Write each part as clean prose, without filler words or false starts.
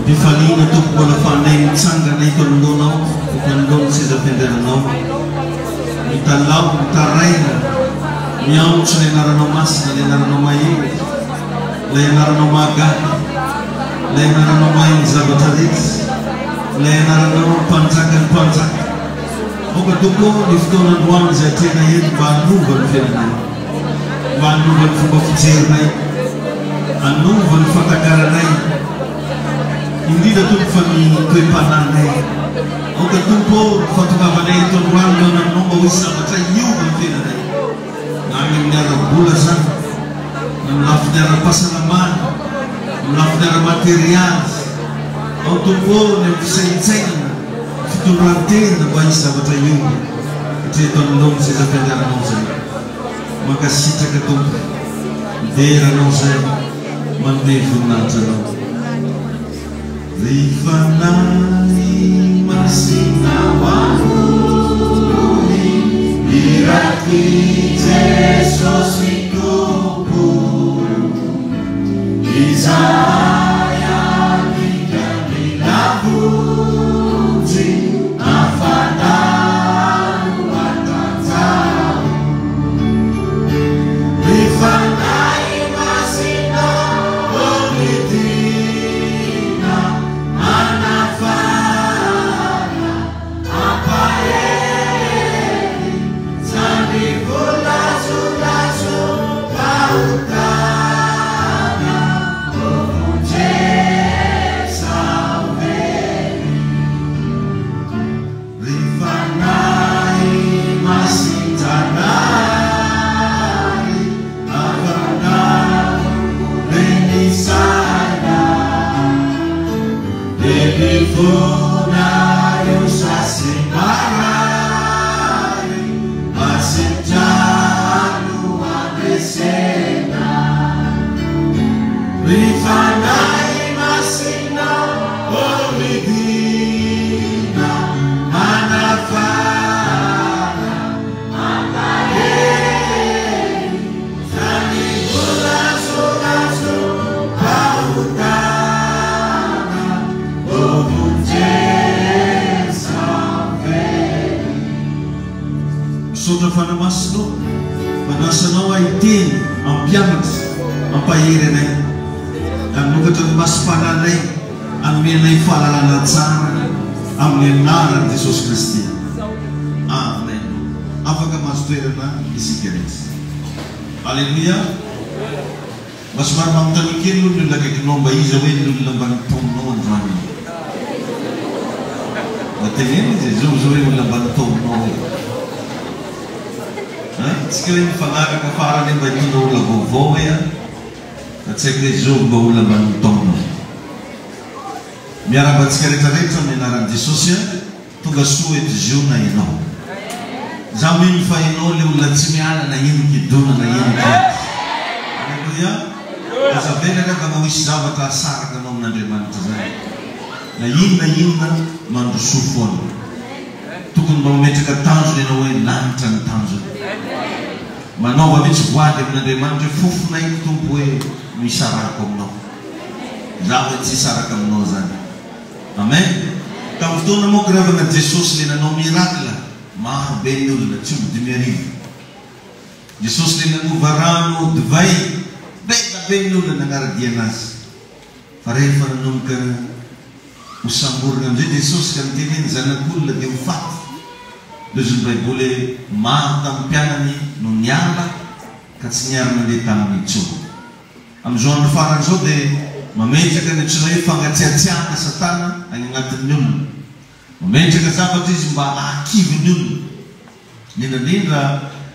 Am-pifaliana Tompo mbola afahanay mitsangana eto anoloanao, eto anoloan'ny seza fiandriananao. Mitalaho, mitaraina, miantso ilay anaranao masina, ilay anaranao mahery, ilay anaranao mahagaga, ilay anaranao mahay ny zavatra rehetra, ilay anaranao mpanjakan'ny mpanjaka. Aoka Tompo ô ny fotoana androany izay atrehinay eto mba hanova ny fiainanay, mba hanova ny fomba fijerinay, hanova ny fatakaranay, indrindra Tompo fa ny toe-panahinay. Aoka Tompo ô ny fahatongavanay eto androany mihaona aminao mba ho hisy zavatra hiova ny fiainanay, na any amin'ny ara-bola izany, na amin'ny lafiny ara-pahasalamana, amin'ny lafiny ara-materialy. Ao Tompo ô ny amin'ny fisaintsainana. Fitondran-tena mba hisy zavatra hiova satria eto anoloan'ny seza fiandriananao izay. Mankasitraka Tompo. Midera Anao izay, manome voninahitra Anao. Ry Fanahy Masina ho amory, irak'i Jesosy Tompo, izahay antika mila vonjy, afanaro hatanjaho. Ry Fanahy Masina ô midina, manafana, ampahery, zany vola zolazom-pahotana, ô vonjeo zaho very. Ry Fanahy Masin-Janahary, afanaro re ny saina, dia mivona io sasy marary, Masin-drano handresena. Ry Fanahy Masina ô midina manafana mampahery zany holazolazom-pahotana ô vonjeo zaho very. Misaotra Fanahy Masina ô, manasa Anao aho hiteny, hampianatra, hampahery anay, hanokatra ny masom-panahinay, hanome anay fahalalana tsara, amin'ny anaran'i Jesosy Kristy. Amen. Afaka mahazo toerana isika rehetra. Aleloia. Mba somary manontania kely aloha ny olona akaikinao mba iza hoe ny olona mba nitaominao androany e? Mba teneno izy e, zovy zao hoe olona mba nitaominao e? Hein? Tsika hoe mifanaraka farany hoe mba hitondra olona vaovao hoe an, fa tsy haiko hoe zovy mba olona mba nitaominao. Miarahaba antsika rehetra rehetra amin'ny anaran'i Jesosy an. Tonga soa eto Ziona ianao. Za mino fa ianao le olona tsy miala na ino kidona na ino kiady. Aleloia. Aza avela angamba ho hisy zavatra hahasaraka anao amin'Andriamanitra zany. Na inona inona mandrosoa foana. Tokony mba mametraka tanjona ianao hoe lanitra ny tanjona. Manaova mihitsy voady amin'Andriamanitra hoe fofon'aiko Tompo hoe no hisarahako aminao. Za hoe tsy hisaraka aminao zany. Amen! Tamin'ny fotoana moa gravana Jesosy le nanao miracle, maro be ny olona, tsy omby 5000. Jesosy le nanova rano ho divay, be da be ny olona nagnara-dia anazy. Fa rehefa nanomboka ho samborina amizay Jesosy ka niteny hoe ny zanak'olona dia ho faty, lozon'ny baiboly hoe maro tamin'ny mpianany no niala ka tsy niara-nandeha taminy intsony. Amin'izao andro farany izao dia mametraka ny antsoina hoe fangatsiatsiahana Satana any anatin'ny olona. Mametraka zavatra izy mba hahakivy ny olona. Indrindra indrindra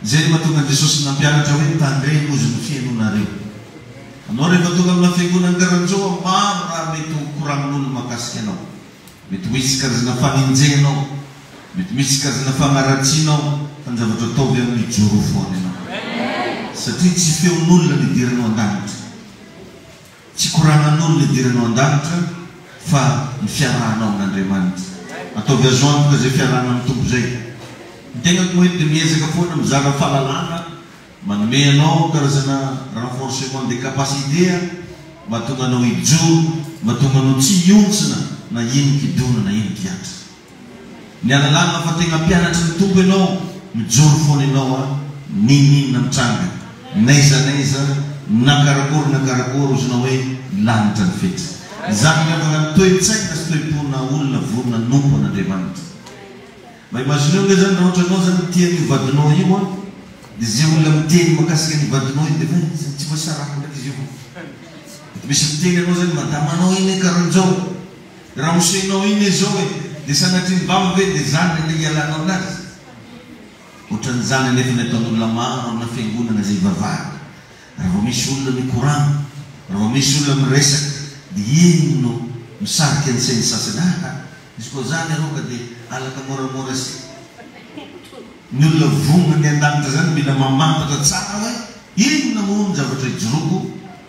izay no mahatonga an'i Jesosy nampianatra hoe tandremo ozy ny fihainoanareo. Anao rehefa tonga amina fiangonana karan'izao maro raha mety ho koramin'olona mahakasika anao. Mety ho hisy karazana fanenjehana ao, mety misy karazana fanaratsiana ao, fa ny zavatra ataovy an, mijoroa foana ianao. Satria tsy feon'olona ny idiranao an-danitra, tsy koragnan'olona idiranao an-danitra fa ny fiarahanao amin'Andriamanitra. Ataovy azo antoka izay fiarahana amin'ny Tompo izay. Ny tenako moa eto dia miezaka foana mizara fahalalana, manome anao karazana renforcement des capacités mba hahatonga anao hijoro. mahatonga anao tsy hihontsina na inon-kidona na inon-kihatra. Ny ahalalana fa tegna mpianatry ny Tompo ianao, mijoro foana ianao a, n'inon'inona mitranga, n'aiza n'aiza, na karakory na karakory ozinao hoe lanitra ny fetra. Izany ny havana ny toe-tsaina sy toe-pona olona vonona hanompo an'Andriamanitra. Mba imagineo nge zany raha ohatra anao zany mitia an'io vadinao io an, de ze olona miteny makasika an'io vadinao io de efa tsy voasarako ndraiky izy io. Misy miteny anao zany madamanao iny e karanjao. Ramosenao iny e zao e! De sanatria ny vava ve de zany le hialanao anazy? Otran'izany anefa ny ataon'olona maro amina fiangonana izay ivavahana, raha vao misy olona mikorana, raha vao misy olona miresaka de iny no misarika ny sain'ny sasany, aa izy koa zany arô ka de alaka moramora sy. Ny olona vonona ny handanitra zany mila mamantatra tsara hoe inona moa ny zavatra ijoroako,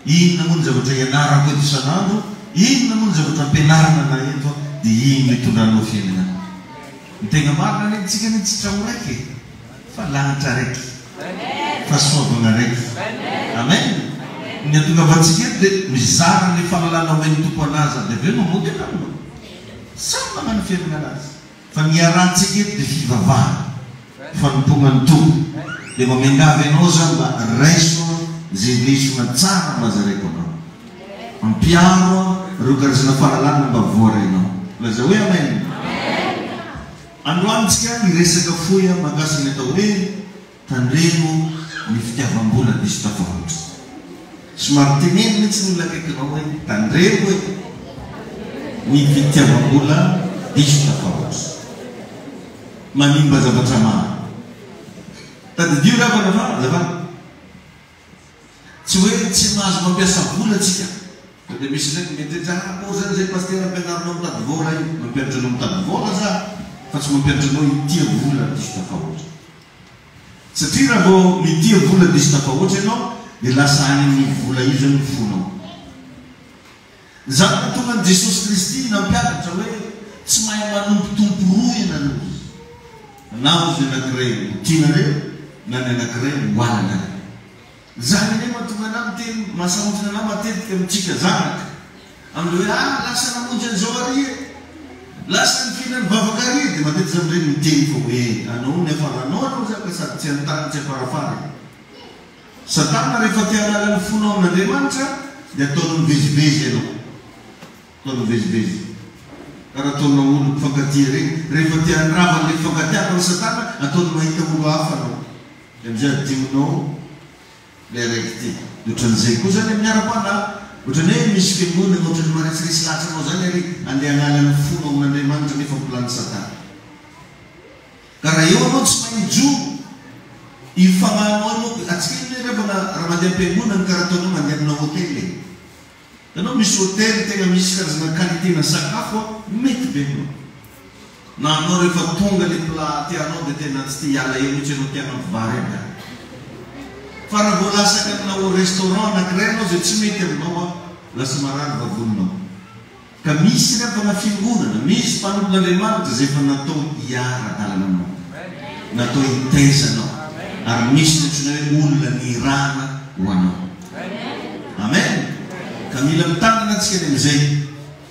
inona moa ny zavatra ianarako eto isan'andro, inona moa ny zavatra ampianarina anah eto dia iny no itondranao fiainana. Ny tegna marina anie tsika anie tsy tragno raiky e, fa lanitra raiky, fahasoavagna raiky. Amen. Ny atongavantsika eto dia mizara ny fahalalana omen'ny Tompo anah za dia avy eo mamonjy anah. Samy magnano fiainagna anazy. Fa ny iarahantsika eto dia fivavahana, fanompoana ny Tompo. Dia mba miangavy anao za mba raiso izay lesona tsara mba zaraiko anao. Ampiharo ireo karazana fahalalana mba voarainao. Lazao hoe Amen. Androany tsika hiresaka fohy mahakasika ny atao hoe Tandremo ny fitiavam-bola diso tafahoatra. Somary teneno mihitsy ny olona akaikinao hoe tandremo e! Ny fitiavam-bola diso tafahoatra. Manimba zavatra maro. Tadidio ry havana fa, azafady, tsy hoe tsy mahazo mampiasa vola tsika. Fa dia misy ndraiky mety hoe tsara akory zany zay pasitera ampianarinao mitady vola io. Mampianatra anao mitady vola za fa tsy mampianatra anao hitia vola diso tafahoatra. Satria raha vao mitia vola diso tafahoatra ianao dia lasa any amin'io vola io zany ny fonao. Izany nahatonga an'i Jesosy Kristy nampianatra hoe tsy mahay manompo tompo roa ianareo izy. Na hozy ny anankiray ho tianareo na ny anankiray ho halanareo. Izany anie mahatonga anah miteny mahasarotina anah matetika amintsika zanaka amin'ilay hoe ah lasa namonjy an'izao ary e! Lasa nifindra nivavaka ary e! Dia matetika za amin'ireny miteny fa hoe anao ny hafaranao aloha za ka sady tsy an-tany tsy am-parafara e! Satana rehefa te hanala ny fonao amin'Andriamanitra dia ataony mivezivezy ianao. Ataony mivezivezy. Karaha ataonao olo mpifankatia ireny, rehefa te handrava an'ilay fifankatiavana Satana ataony mahita olo hafa anao. Dia amizay adinonao ilay araiky ity. Dia ohatran'izay koa zany amin'ny ara-panahy. Ohatran'ny hoe misy fiangonana ohatran'ny maretsiresy lahatra anao zany ary andeha hanala ny fonao amin'Andriamanitra nefa plan Satana. Ka raha eo anao tsy mahay mijoro, io fanahinao io manko, antsika io anie rehefa raha mandeha am-piangonana karaha ataonao mandeha amina hotel e. Hitanao misy hotel tegna misy karazana qualité na sakafo a, mety be aminao. Na anao rehefa tonga le plat tianao dia tena tsy te hiala eo mihitsy ianao te hanampy vary aby any. Fa raha vao lasaka amina au restaurant anakiray anao izay tsy mety aminao a, lasa marary vavoninao. Ka misy ry havana fiangonana, misy mpanompon'Andriamanitra izay efa natao hiara-dalana aminao, natao hitaiza anao, ary misy ny antsoina hoe olona nirahana ho anao. Amen! Ka mila mitandrina antsika ny amin'izay.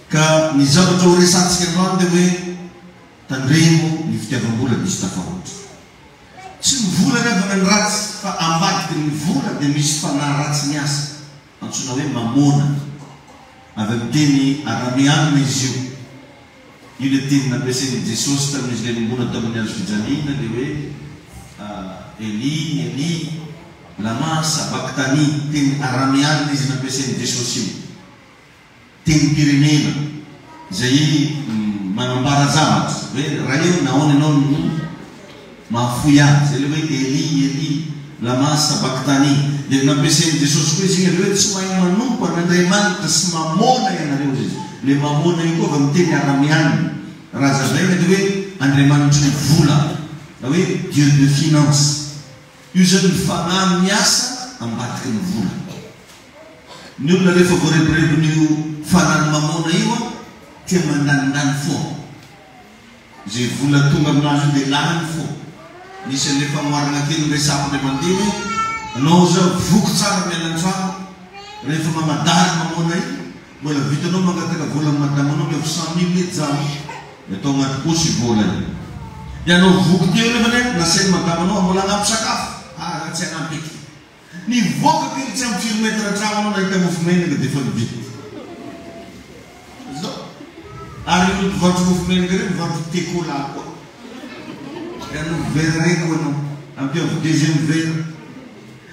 Ka ny zavatra ho resahantsika androany dia hoe, tandremo ny fitiavam-bola diso tafahoatra. Tsy ny vola ry havana ny ratsy, fa ambadiky ny vola dia misy fanahy ratsy miasa. Antsoina hoe Mamôna, avy amin'ny teny arameanina izy io. Io ilay teny nampiasain'i Jesosy tamin'izy ilay nombona tamin'ny hazo fijaliana, ilay hoe Eli, Eli, lama sabaktani. Teny arameanina izy nampiasain'i Jesosy io. Tenim-pirenena izay manambara zavatra, hoe Ray ô, nahoana ianao no mahafoy ahy? Izay ilay hoe Eli, Eli, lama sabaktani. Dia nampiasain'i Jesosy koa izy iny avy eo hoe tsy mahay manompo an'Andriamanitra sy mamôna ianareo hozy izy. Ilay mamôna io koa avy amin'ny teny arameana. Raha hazavaina dia hoe Andriamanitry ny vola, na hoe Dieu de finance. Io izany ny fanahy miasa ambadiky ny vola. Ny olona rehefa voarebirebin'io fanan'ny mamôna io an, tia mandanindany foana. Izay vola tonga aminazy io dia lany foana. Nisy an'ilay fanoharana kely noresahako indray mandeha hoe, anao zao voky tsara miala an-trano, rehefa mamadary mamôna iny, Mbola vitanao mangataka vola amin'ny madamanao miavo 100 mille hoe jam dia atao agnaty paosy io vola io. Dia anao voky teo nefa anie nasain'ny madamanao mbola hanampy sakafo. Ah za tsy hanampy eky. Nivoaka kely tsy ampy firy mètre trano anao nahita mofo menaka dia efa nividy. Zao. Ary ireo mpivarotra mofo menaka ireo mivarotra thé cola koa. Dia anovo verre reko anao. Ampiavo deuxième verre.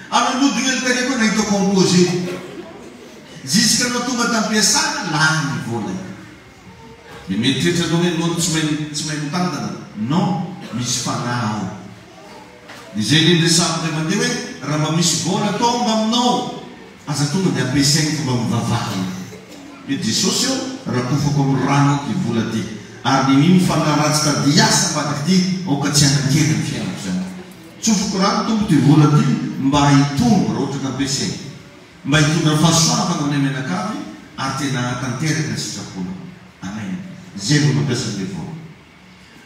Anao nodina ny tarehy koa nahita composé. Jusque anao tonga tam-piasana lany ny vola io. Dia mieritreritra anao hoe nony tsy mahay tsy mahay mitantana. Non, misy fanahy ao. Dia izay ilay niresahako indray mandeha hoe raha mba misy vola tonga aminao, aza tonga dia ampiasaina fa mba mivavaha aloha. Hoe Jesosy ô, rakofako amin'ny ranao ity vola ity. Ary niniany fanahy ratsy tady hiasa ambadika ity, aoka tsy hanan-kery ny fiainako izany. Tsofiko rano Tompo ity vola ity mba hitombo raha ohatra ka ampiasaina. Mba hitondra fahasoavana ho anay mianakavy ary tena hahatanteraka ny sitraponao. Amen. Izay vao mampiasa an'ilay vola.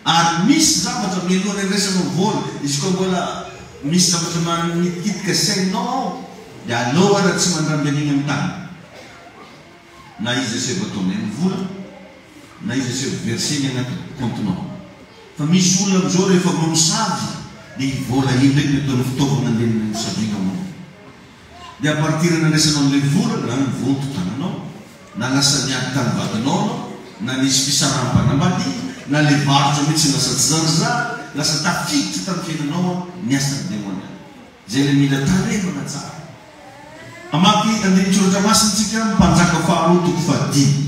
Ary misy zavatra mialohan'ny andraisanao vola, izy koa mbola misy zavatra manitikitika saininao ao dia aleo ara tsy mandramby an'iny amin'ny tany. Na izy asaivo ataonay ny vola, na izy asaivo verser-ny anaty compte-nao. Fa misy olona amin'izao rehefa mamosavy dia iny vola iny ndraiky no ataony fitaovana andeha hamosaviana olona. Dia à partir nandraisanao an'ilay vola na nivonto tananao, na lasa niady tamin'ny vadinao anao, na nisy fisaraham-panambadiana, na ilay varotra mihitsy lasa tsy zarizary, lasa tafiditra tamin'ny fiainanao ny asan'ny demonia. Izay ilay mila tandremana tsara. Hamaky andinin-tsoratra masina isika, Mpanjaka faharoa toko fahadimy.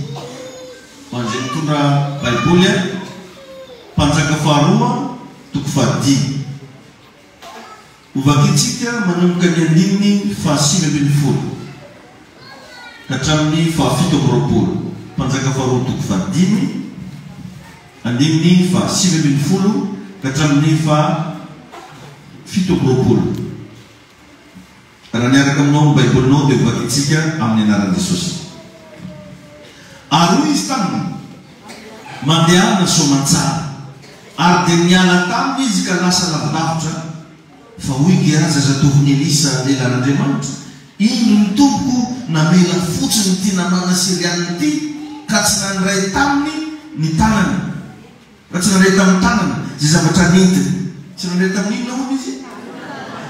Ho an'izay mitondra Baiboly, Mpanjaka faharoa toko fahadimy. Hovakintsika manomboka ny andininy faha-19 ka hatramin'ny faha-27. Mpanjaka faharoa toko fahadimy, andininy faha-19 ka hatramin'ny faha-27. Raha miaraka aminao ny Baibolinao dia hovakintsika amin'ny anaran'i Jesosy. Ary hoy izy taminy, Mandehana soamantsara. Ary dia niala taminy izy ka lasa lavidavitra. Fa hoy Gehaza zatovon'i Elisa lehilahin'Andriamanitra, Indro ny tompoko namela fotsiny ity namana Syrianina ity ka tsy nandray taminy ny tanany. Fa tsy nandray tamin'ny tanany izay zavatra nentiny. Tsy nandray tamin'ny inona hono izy?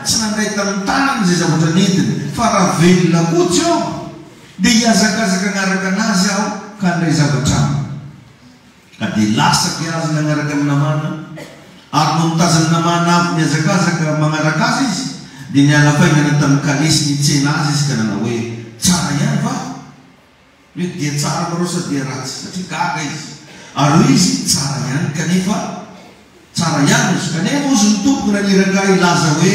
Tsy nandray tamin'ny tanany izay zavatra nentiny. Fa raha velona koa Jehovah, dia hihazakazaka hanaraka an'azy aho ka handray zavatra aminy. Ka dia lasa Gehazy nanaraka an'i Namàna. Ary nony tazan'i Namàna avy nihazakazaka manaraka azy izy, dia niala faingana tamin'ny kalesiny hitsena azy izy ka nanao hoe, Tsara ihany va? Hoe dia tsara nareo sa dia ratsy? Satria gaga izy. Ary hoy izy, Tsara ihany, kanefa tsara ihany izy. Kanefa hozy ny tompoko naniraka ahy hilaza hoe,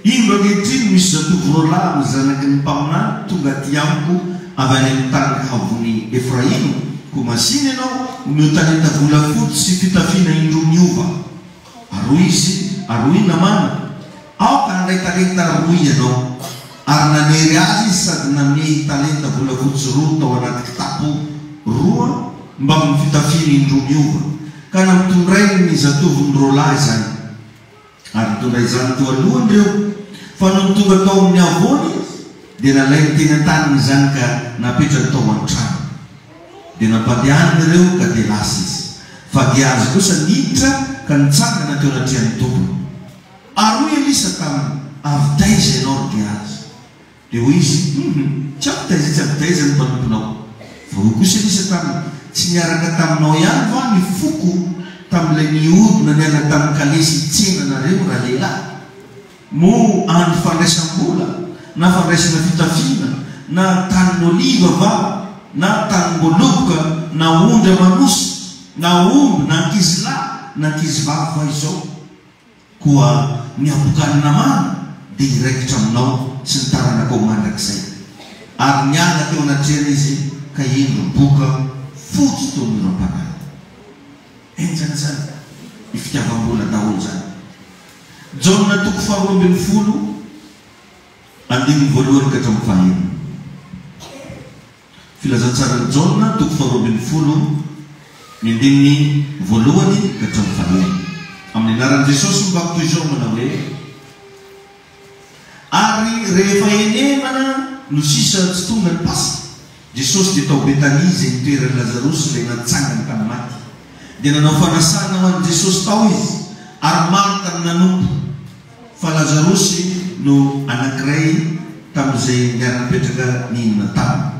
Indro ankehitriny misy zatovo roalahy amin'ny zanaky ny mpaminany tonga aty amiko avy any amin'ny tany havon'i Efraima, koa masìna ianao, omeo talenta volafotsy sy fitafiana indroa miova. Ary hoy izy, Ary hoy Namàna, Aoka handray talenta roa ianao. Ary nanery azy izy sady namehy talenta volafotsy roa tao anaty kitapo roa mbamin'ny fitafiany indroa miova, ka nampitondrainy ny zatovony roalahy izany. Ary nitondra izany teo alohany ireo, fa nony tonga tao amin'ny havoana izy, dia nalainy teny an-taniny izany ka napetrany tao an-trano. Dia nampandehaniny ireo ka dia lasa izy. Fa Gehazy kosa niditra ka nitsangana teo anatrehan'ny tompony. Ary hoy Elisa taminy, Avy taiza ianao, ry Gehazy? Dia hoy izy, Hum, tsy avy taiza tsy avy taiza ny mpanomponao. Fa hoy kosa Elisa taminy, Tsy niaraka taminao ihany va ny foko tamin'ilay nihodina niala tamin'ny kalesy hitsena anareo, ralehilahy? Moa andro fandraisam-bola, na fandraisana fitafiana, na tanin'oliva va, na tanim-boaloboka, na ondry aman'osy, na omby, na ankizilahy, na ankizivavy va izao? Koa ny habokan'ny namana dia hiraikitra aminao sy ny taranakao mandrakizay. Ary niala teo anatrehany izy ka indro boka fotsy toy ny oram-panala. Henjana izany, ny fitiavam-bola daholo izany. Jaona toko faharoa ambin'ny folo, andininy voalohany ka hatramin'ny fahenina. Filazantsaran'i Jaona toko faharoa ambin'ny folo, ny andininy voalohany ka hatramin'ny fahenina. Amin'ny anaran'i Jesosy mivaky toy izao manao hoe, Ary rehefa henemana no sisa tsy tonga ny Paska, Jesosy dia tao Betania izay nitoeran'i Lazarosy ilay natsangany tamin'ny maty. Dia nanao fanasana ho an'i Jesosy tao izy, ary Marta no nanompo, fa Lazarosy no anankiray tamin'izay niara-nipetraka nihinana taminy.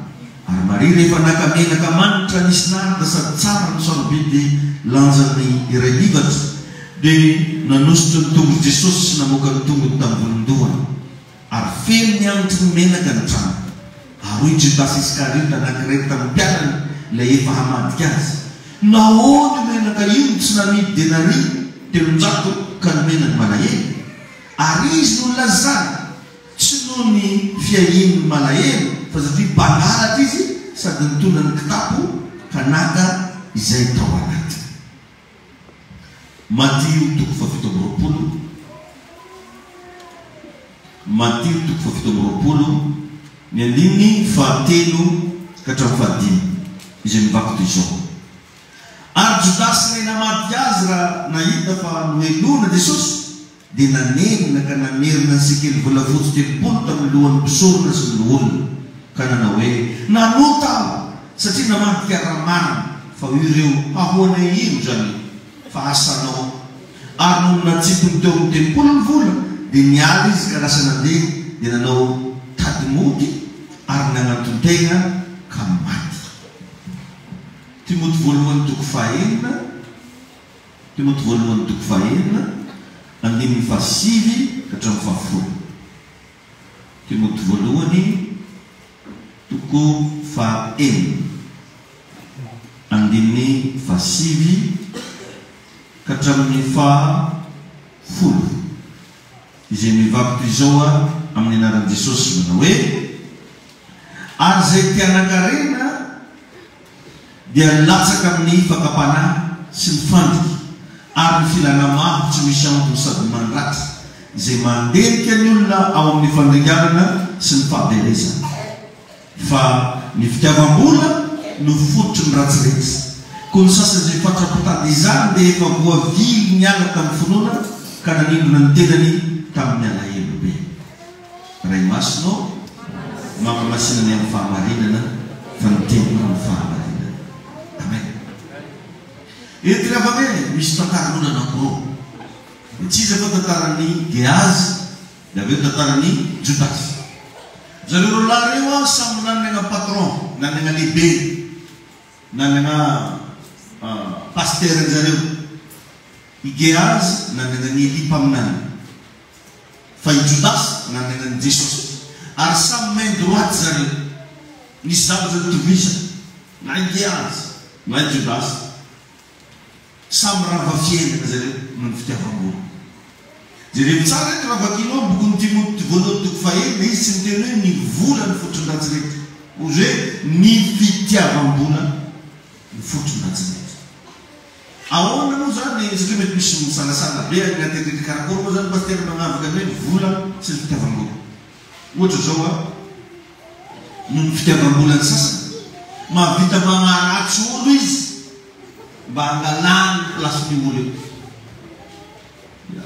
Ary Maria rehefa naka menaka manitra nisy narda sady tsara no sarobidy lanjany iray livatra, dia nanosotra ny tongotr'i Jesosy sy namoaka ny tongony tamin'ny volon-dohany. Ary feno ny hanitry ny menaka ny trano. Ary hoy Jodasy Iskariota, anankiray tamin'ny mpianany, ilay efa hamadika azy, Nahoana io menaka io no tsy namidy denaria 300 ka nomena ny malahelo? Ary izy no nilazany, tsy noho ny fiahiany ny malahelo, fa satria mpangalatra izy sady nitondra ny kitapo ka naka izay tao anatiny. Matio toko fahafito amby roapolo Matio toko fahafito amby roapolo, ny andininy fahatelo ka hatramin'ny fahadimy, izay mivaky toy izao, Ary Jodasy ilay namadika azy raha nahita fa nohelohina Jesosy, dia nanenina ka namerina ny sekely volafotsy 30 tamin'ny lohan'ny mpisorona sy ny loholona, ka nanao hoe, Nanota aho, satria namadika ra marina, fa ireo hahoanay iro izany, fa asanao. Ary nony natsipiny teo amin'ny tempoly ny vola, dia niala izy ka lasa nandeha, dia nanao tady mody ary nananton-tegna ka maty. Timoty voalohany toko fahaenina. Timoty voalohany toko fahaenina, andininy fahasivy ka hatramin'ny fahafolo. Timoty voalohany toko fahaenina, andininy fahasivy ka hatramin'ny fahafolo, izay mivaky toy izao amin'ny anaran'i Jesosy manao hoe, Ary izay te hanan-karena, dia latsaka amin'ny fakam-panahy sy ny fandrika ary ny filana maro tsy misy antony sady mandratra izay mandentika ny olona ao amin'ny fandringanana sy ny fahaverezana. Fa ny fitiavam-bola no fototry ny ratsy rehetra. Koa ny sasany izay fatra-pitady izany dia efa voavily niala tamin'ny finoana ka nanindrona ny tenany tamin'ny alahelo be. Ray Masina ô, mampamasina ny amin'ny fahamarinana fa ny teninao no fahamarinana. Amen. Eto ry havana e, misy tantaran'olona anankiroa. Dia tsy iza fa tantaran'i Gehazy, dia avy eo tantaran'i Jodasy. Zareo roalahy ireo an, samy nanana patron, nanana lehibe, nanana pasteur-njareo. I Gehazy nanana an'i Elia mpaminany. Fa i Jodasy nanana an'i Jesosy. Ary samy main droite zareo. Nisy zavatra nitovizana. Na i Gehazy, na i Jodasy. Samy rava fiainana zareo noho ny fitiavam-bola. Jerevo tsara eto raha vakianao ny bokin'i Timoty voalohany toko fahenina, izy tsy miteny hoe ny vola no fototry ny ratsy rehetra. Hozy hoe ny fitiavam-bola no fototry ny ratsy rehetra. Ahoana moa zany satria mety misy misalasala be any anaty eritreritra karakory moa zany pasitera magnavaka ny hoe ny vola sy ny fitiavam-bola. Ohatra zao a, noho ny fitiavam-bola ny sasany, mahavita magnaratsy olo izy mba hangalany ny place-n'io olo io. Ya.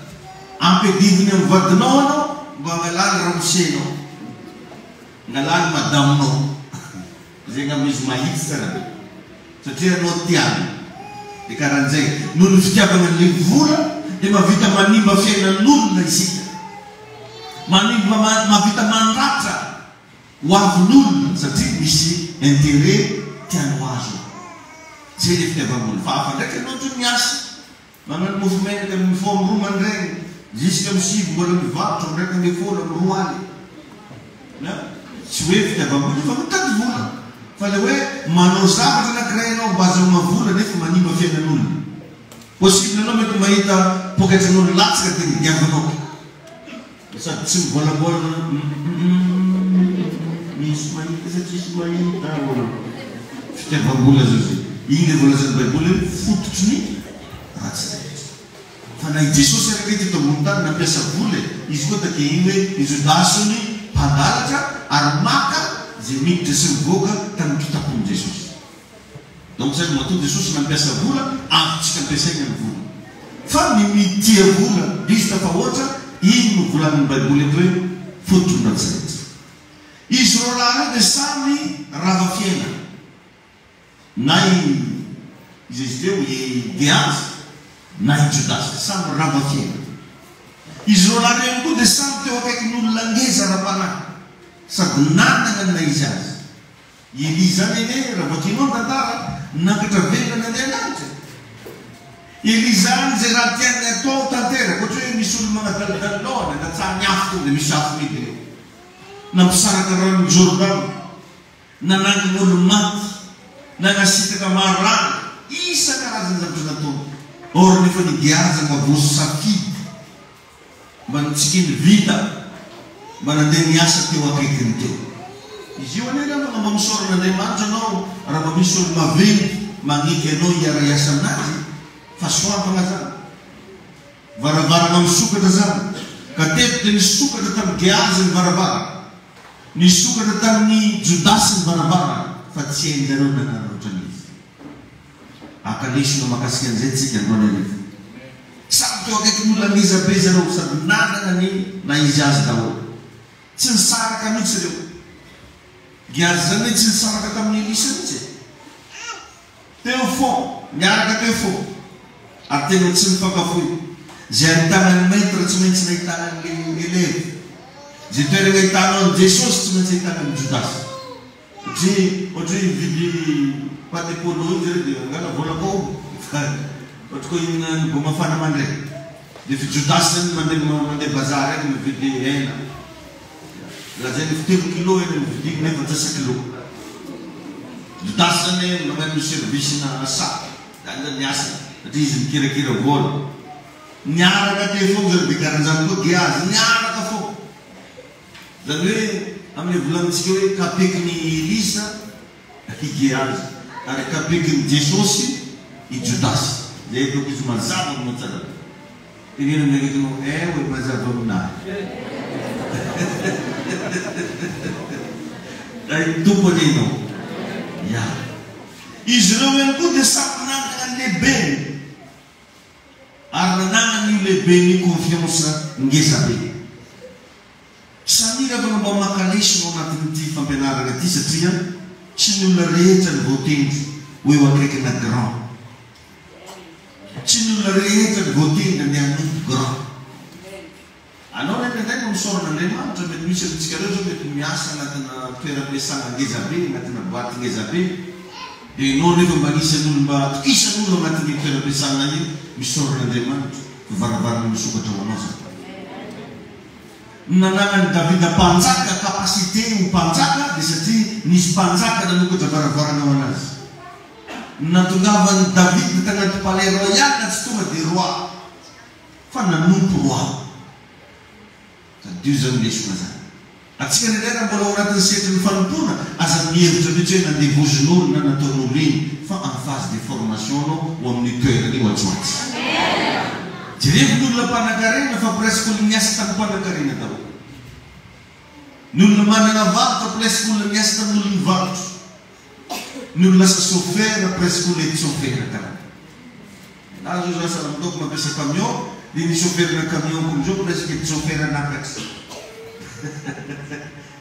Ampiadiviny amin'ny vadinao anao mba hangalany ramosenao, hangalany madamonao. Izay angamba izy mahitsy tsara be. Satria ianao tiany. Dia karahan'izay. Noho ny fitiavana an'ilay vola dia mahavita manimba fiainan'olona isika. Manimba mahavita mandratra ho avin'olona satria misy intérêt tiany ho azo. Izay ilay fitiavam-bola. Fa hafa ndraiky ianao toy miasa. Magnano mofo menaka mifoha amin'ny roa mandraigny, jusque amin'ny sivy mbola mivarotra, amin'ny 11 amin'ny roa aly. Na, tsy hoe fitiavam-bola fa mitady vola. Fa le hoe manao zavatra anakiray ianao mba azahoana vola nefa manimba fiainan'olona. Possible anao mety mahita poketran'olo latsaka dia midiavanao. Sady tsy mivolambolana humm misy mahita sa tsisy mahita ô. Fitiavam-bola zao zay. Iny le voalazan'ny baiboly hoe fototry ny ratsy rehetra. Fa na i Jesosy ary ange teto ambony tany nampiasa vola e. Izy koa take iny hoe i Jodasy hono mpangalatra ary maka izay miditra sy mivoaka tamin'ny kitapon'i Jesosy. Donc zany matoa Jesosy nampiasa vola, azontsika ampiasaina ny vola. Fa ny mitia vola diso tafahoatra, iny no volanin'ny baiboly eto hoe fototry ny ratsy rehetra. Izy roalahy ireo dia samy rava fiainana. Na i iza izy teo, i Gehazy na i Jodasy, dia samy rava fiainana. Izy roalahy ireo ihany koa dia samy teo akaikin'olona ngeza ara-panahy sady nanana ny naha izy azy. I Elia izany anie, raha vakianao ny tantara, nankatra velona nandeha an-danitra e. Elia izany izay raha tiany atao tanteraka, ohatra hoe misy olona manadalidalina ao, andatsahany afo tonga dia misy afo midina eo. Nampisaraka ranon'i Jordana, nanangana olo-maty, nanasitraka marary, isan-karazany zavatra nataony. Or nefa ny Gehaza mba voasafidy. Mba notsikiany vita mba nandeha niasa teo akaikiny teo. Izy io anie angamba mba misaorana Andriamanitra anao raha mba misy olo maventy magneky anao hiara hiasa aminazy fahasoavagna zany. Varavaragna misokatra zany. Ka teto dia nisokatra tamin'i Gehazy ny varavarana. Nisokatra tamin'i Jodasy ny varavarana fa tsy hainjareo nanararaotra an'izy. Haka lesona mahakasika an'izay tsika androany hariva. Samy teo akaikin'olona ngeza be zareo sady nanana ny naha izy azy daholo. Tsy nisaraka mihitsy ireo. Gehazy zany anie tsy nisaraka tamin'i Elisa mihitsy e. Teo fô, niaraka teo fô. Ary tena tsy nifankafoy. Izay ahitana ny maître tsy maintsy nahitana an'le élève. Izay toerana ahitanao an'i Jesosy tsy maintsy ahitana an'i Jodasy. Satria ohatra hoe mividy pâte polo iny zareo dia angala vola koa fa ohatra koa hihinana ny bomafana mandray dia efa Jodasy zany mandeha mandeha bazary any mividy hena lazainy fa 3 kilo hena no vidiko nefa antsasa-kilo. Jodasy zany magnano service na sac zany zany ny asany satria izy mikirakira vola. Niaraka teo foana zareo dia karan'izany koa Gehazy niaraka foana. Izany hoe amin'ilay volanintsika hoe kapekin'i Elisa i Gehazy ary kapekin'i Jesosy i Jodasy. Izay ataoko izy mazava aminao tsara be. Teneno amin'ny akaikinao, Eh oe, mazava aminahy. Tahin'ny Tompo anie ianao. Ya. Izy ireo ihany koa dia samy nanana ny lehibeny ary nananan'io lehibeny io confiance ngeza be. Samia afaka mba maka lesona ao anatin'ity fampianarana ity satria tsy ny olona rehetra no voatendry ho eo akaikina grand. Tsy ny olona rehetra no voatendry andeha hanompo grand. Anao anie indraindray mba misaora an'Andriamanitra, mety misy amintsika ireo izao mety miasa anatina toeram-piasana ngeza be, anatina boite ngeza be, dia ianao nefa mba anisan'ny olona mba atokisan'olo anatin'iny toeram-piasana iny, misaora an'Andriamanitra fa varavarana misokatra ho anao izany. Ny nananan'i Davida mpanjaka capacité ho mpanjaka dia satria nisy mpanjaka nanokatra varavarana ho anazy. Ny natongavan'i Davida tanaty palais royal tsy tonga dia roi fa nanompo roi. Tadidio izany lesona izany. Antsika indraindray raha mbola ao anatin'ny sehatry ny fanompoana, aza mihevitra mihitsy hoe nandevozin'olona na nataon'olona iny fa en phase de formation anao ho amin'io toerana io atsy ho atsy. Jerevo ny olona mpanankarena fa presque olona niasa tamin'ny mpanankarena daholo. Ny olona manana varotra presque olona niasa tamin'ny olona nivarotra. Ny olona lasa chauffeur presque olona eto chauffeur daholo. Elah zao za sahala ataoko mampiasa camion dia ny chauffeur na camion ko amizao presque eto chauffeur nakatra.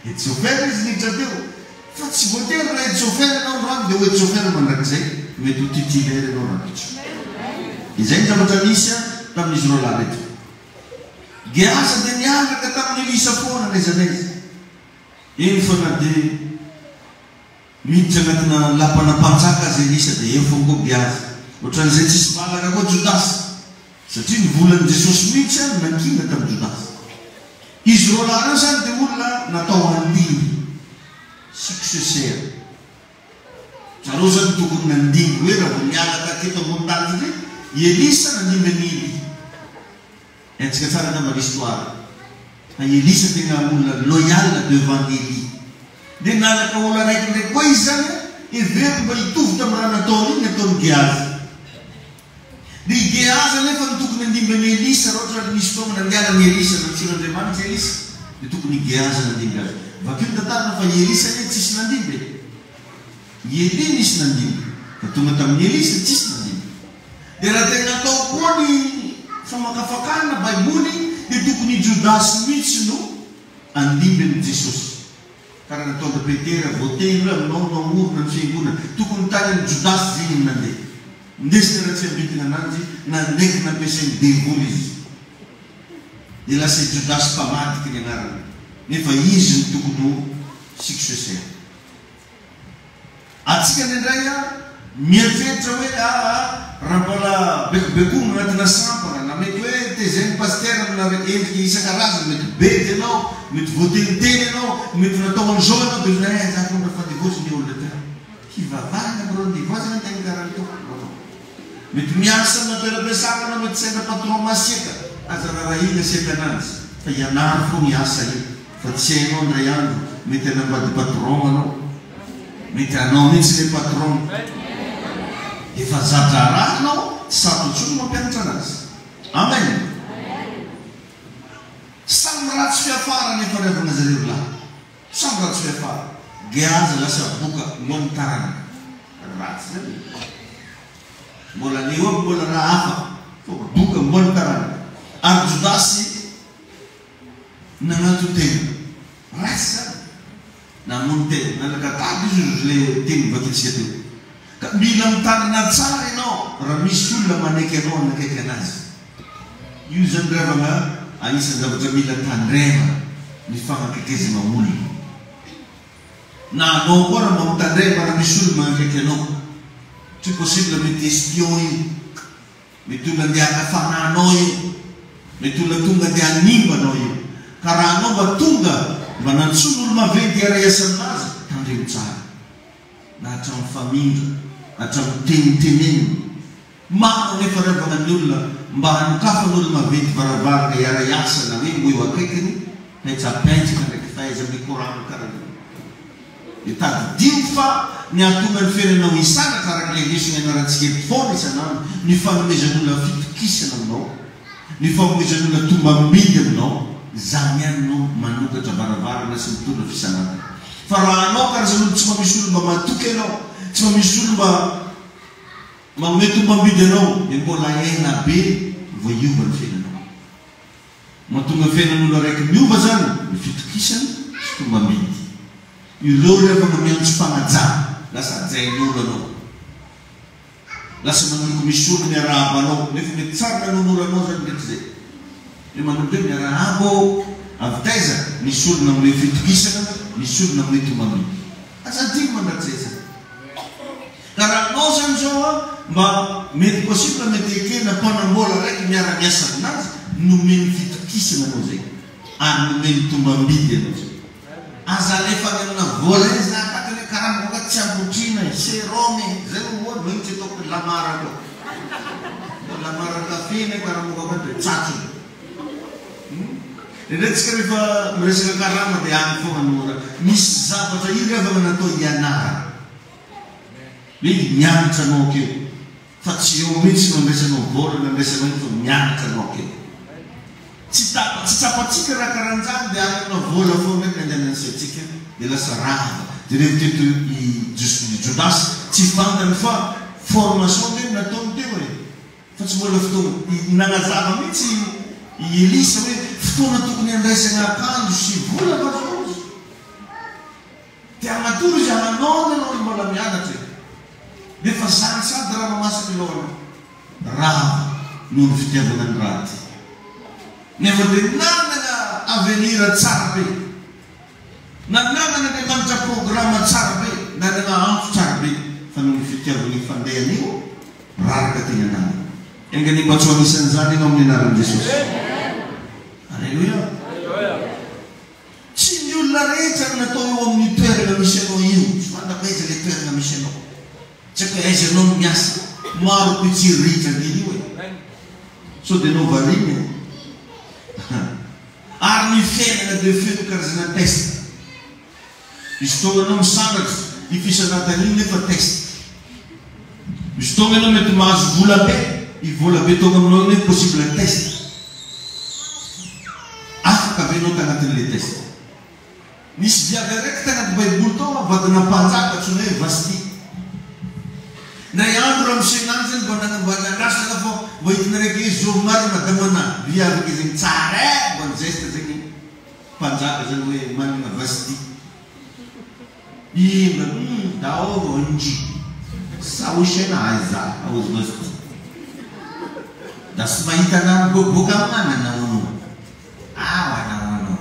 Eto chauffeur izy niditra teo. Fa tsy voatery raha eto chauffeur ianao androany dia ho eto chauffeur mandrakizay. Mety ho titulaire ianao rahampitso. Izay ny zavatra nisy tamin'izy roalahy ireto. Gehaza dia niaraka tamin'i Elisa foana n'aiza n'aiza. Eny fa na dia miditra anatina lapana mpanjaka aza Elisa dia eo foana koa Gehazy. Ohatran'izay tsisy valaka koa Jodasy. Satria ny volan'i Jesosy mihitsy no nankina tamin'i Jodasy. Izy roalahy ireo izany dia olona natao handimby, successeur. Zareo izany tokony nandimby hoe raha vao niala taketo ambony tany indray i Elisa nandimby an'i Elia. Haintsika tsara angamba l'histoire fa i Elisa tena olona loyal devant an'i Elia. Dia nalaka olona araiky indray koa izy izany an, heveriny mba hitovy tamin'ny raha nataony iny ny ataon'i Gehazy. Dia i Gehazy anefa no tokony handimby an'i Elisa raha ohatra ary nisy fotoana nandehanan'i Elisa, nantsoin'Andriamanitra i Elisa, dia tokony i Gehazy nandimby azy. Vakio ny tantarana fa i Elisa anie tsisy nandimby e. I Elia nisy nandimby, fa tonga tamin'i Elisa tsisy nandimby. Dia raha tena atao koa ny famakafakana baiboly dia tokony i Jodasy mihitsy no handimby an'i Jesosy. Karaha nataon-dry Petera, voatendry hoe aminao no hamorona ny fiangonana. Tokony tany amin'i Jodasy zegny no nandeha. Ndesiny ratsiambitina ananjy, nanaiky nampiasain'ny devoly izy. Dia lasa i Jodasy mpamadika ny anarany, nefa izy no tokony ho successeur. Antsika indraindray mieritreritra hoe aa raha mbola bekobekoana anatina sampana na mety hoe tezain'ny pasitera amina endrika isan-karazany, mety bedy ianao, mety voateniteny ianao, mety natao an'izao ianao dia ohatran'ny hoe za koa mba divozy ny olona teo. Hivavahana amin'ireo nidivozy ny teny karaha an'ito. Mety miasa amina toeram-piasana ianao, mety sendra patron masiaka, aza rarahina asiaka ananjy fa ianaro foana io asa io fa tsy hainao indray andro mety hanambady patron anao, mety anao mihitsy le patron, efa za-draharaha anao tsy sarotra intsony ny mampianatra anazy. Amen! Samy ratsy fiafara anefa ry havana zareo ry lahy. Samy ratsy fiafara. Gehazy lasa boka noho ny taranaka. Ratsy zany e. Mbola Leo aby mbola raha hafa fa boka mbola ny taranaka. Ary Jodasy nagnanton-tegna. Ratsy zany. Namono tegna. Nanakatabo izy ozy le teny novakintsika teo. Ka mila mitandrina tsara ianao raha misy olona manaiky anao hanakaiky anazy. Io zany ry havana anisan'ny zavatra mila tandremana ny fanakaikezana olona. Na anao koa raha mba mitandrema raha misy olona manakaiky anao. Tsy possible mety espion io. Mety olona andeha haka fanahy anao io. Mety olona tonga andeha hanimba anao io. Ka raha anao mba tonga mba nantsoina olo-maventy hiara-hiasa aminazy, tandremo tsara. Na hatramin'ny famindra, hatramin'ny teny tenenina. Maro anefa ry havana ny olona mba hanokafana olo-maventy varavarana hiara-hiasa na hoe ho eo akaikiny, petsapetsaka ndraiky fahaiza-mikoragna karaha io. Dia tadidio fa ny hahatonga ny fiainanao hisandratra araka ilay lesona ianarantsika eto foana isan'andro, ny fanomezan'olona fitokisana aminao, ny fanomezan'olona tombam-bidy aminao, izany ihany no manokatra varavarana sy mitondra fisandrantana. Fa raha anao karazan'olo tsy mba misy olo mba matoky anao, tsy mba misy olo mba. Manome tombam-bidy anao dia mbola ela be vao hiova ny fiainanao. Mahatonga fiainan'olona araiky miova zany ny fitokisana sy tombam-bidy. Ireo ry havana miantso fanajana, lasa hajain'olo anao. Lasa manomboka misy olo miarahaba anao, nefa mety tsara nanon'olo anao zany ndreky zay. Dia manomboka hoe miarahaba ô, avy taiza? Nisy olo nanome fitokisana, nisy olo nanome tombam-bidy. Aza adino mandrakizay zany. Ka raha anao zany zao an, mba mety possible mety ekena mpanambola raiky miara miasa aminazy nomeny fitokisana anao zay ary nomeny tombambidy anao zay. Aza alefa any amina vola iny za akato anie karama koa tsy ambotrina e, serum e, zay no oa no iny tsy ataoko lamara koa. Lamara café anie karama koa akato e, tsatsony. Hum. Indraindray tsika rehefa miresaka karama dia any foana no raha. Misy zavatra io ry havana natao hianarana. Hoe mianatra anao akeo. Fa tsy eo mihitsy no andraisanao vola na andraisanao ino fa mianatra anao akeo. Tsy tapa, tsy tsapantsika raha karanjany dia any amina vola foana eny andehanan'ny saintsika dia lasa rava. Jereo teto i Jos, i Jodasy, tsy fantany fa formation ve no nataony teo e. Fa tsy mbola fotoana. Nanazava mihitsy i Elisa hoe fotoana tokony handraisana akanjo sy vola va zao izy. Dia matory izy hanao ny anao ry mbola mianatra e! Nefa zany sady rano masaka aloha anao. Rava noho ny fitiavana ny raty. Nefa dia nanana avenir tsara be. Nananana Andriamanitra programa tsara be, nanana antso tsara be, fa noho ny fitiavana io fandehana io, raraka teny an-dalana. Enga anie mba tsy ho anisan'izany ianao amin'ny anaran'i Jesosy. Aleloia. Tsy ny olona rehetra no natao eo amin'io toerana misy anao io. Tsy fantako aiza ilay toerana misy anao. Tsy haiko hoe aiza ianao no miasa. Maro mpitsiriritra ange io e. Sao dia ianao variana e. Ary ny fiainana dia feno karazana test. Misy fotoana ianao misandratra, io fisandratana io nefa test. Misy fotoana ianao mety mahazo vola be, io vola be tonga aminao io nefa possible test. Afaka ve ianao tagnatin'ilay test? Nisy viavy araiky tagnaty baiboly tao vadina mpanjaka antsoina hoe Vasty. Ndray andro ramose nany zany mba mba nandrasana fô mba hitina raiky hoe zovy marina madama na viavy ke zegny tsara eh mba ni-geste zegny mpanjaka zany hoe managna Vasty. Inona hum daolo njy saosena aiza hozy Vasty da sy mahita anah miboaboaka amina nahono awa nahono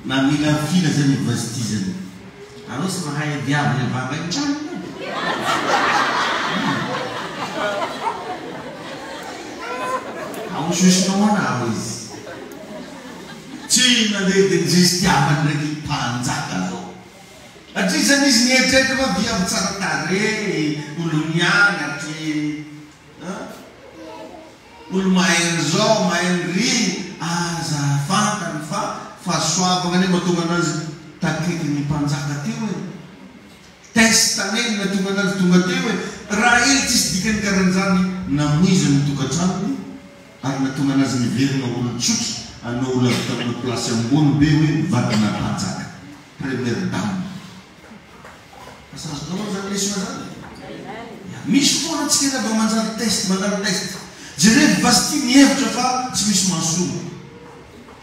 mamilafila zany i Vasty zany anao tsy mahay viavy le vava iny trano io hum aososinao ana aho izy Tsy nandeha dia nizestiavany ndraiky mpanjaka zao. Satria zany izy nieritreritra fa viavy tsara tarehy, olo mianatry an, olo mahay an'izao, mahay an'ry, aza fantany fa fahasoavagna anie mahatonga anazy takaikin'ny mpanjaka teo e. Test anie no nahatonga anazy tonga teo e. Raha ela tsisy dikany karan'izany namoizany ny tokantranony. Ary nahatonga anazy niverina ho olon-tsotra anao olona avy tamina place ambony be hoe vadina mpanjaka, première dame. Asa azonareo zany lesona zany e? Ya, misy fotoana antsika angamba manjary test, mandalo test. Jerevo Vasty mihevitra fa tsy misy mahasolo.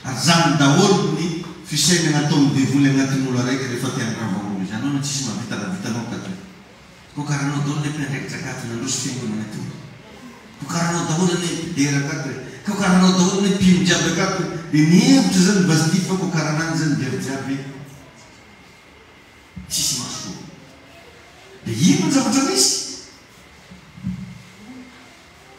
Ary zany daholo ny fisainana ataon'ny devoly agnatin'olo araiky rehefa te handrava olo izy. Anao no tsisy mahavita raha vitanao ka ty. Ko karanao daholo le mpiandraikitra akato nandroso fiangonana teo. Ko karanao daholo anie mpidera akato e. Ko karanao daholo anie mpino jiaby akato e. De nihevitra zany Vasty fa ko karanany zany viavy jiaby tsisy mahasoa. De ino ny zavatra nisy?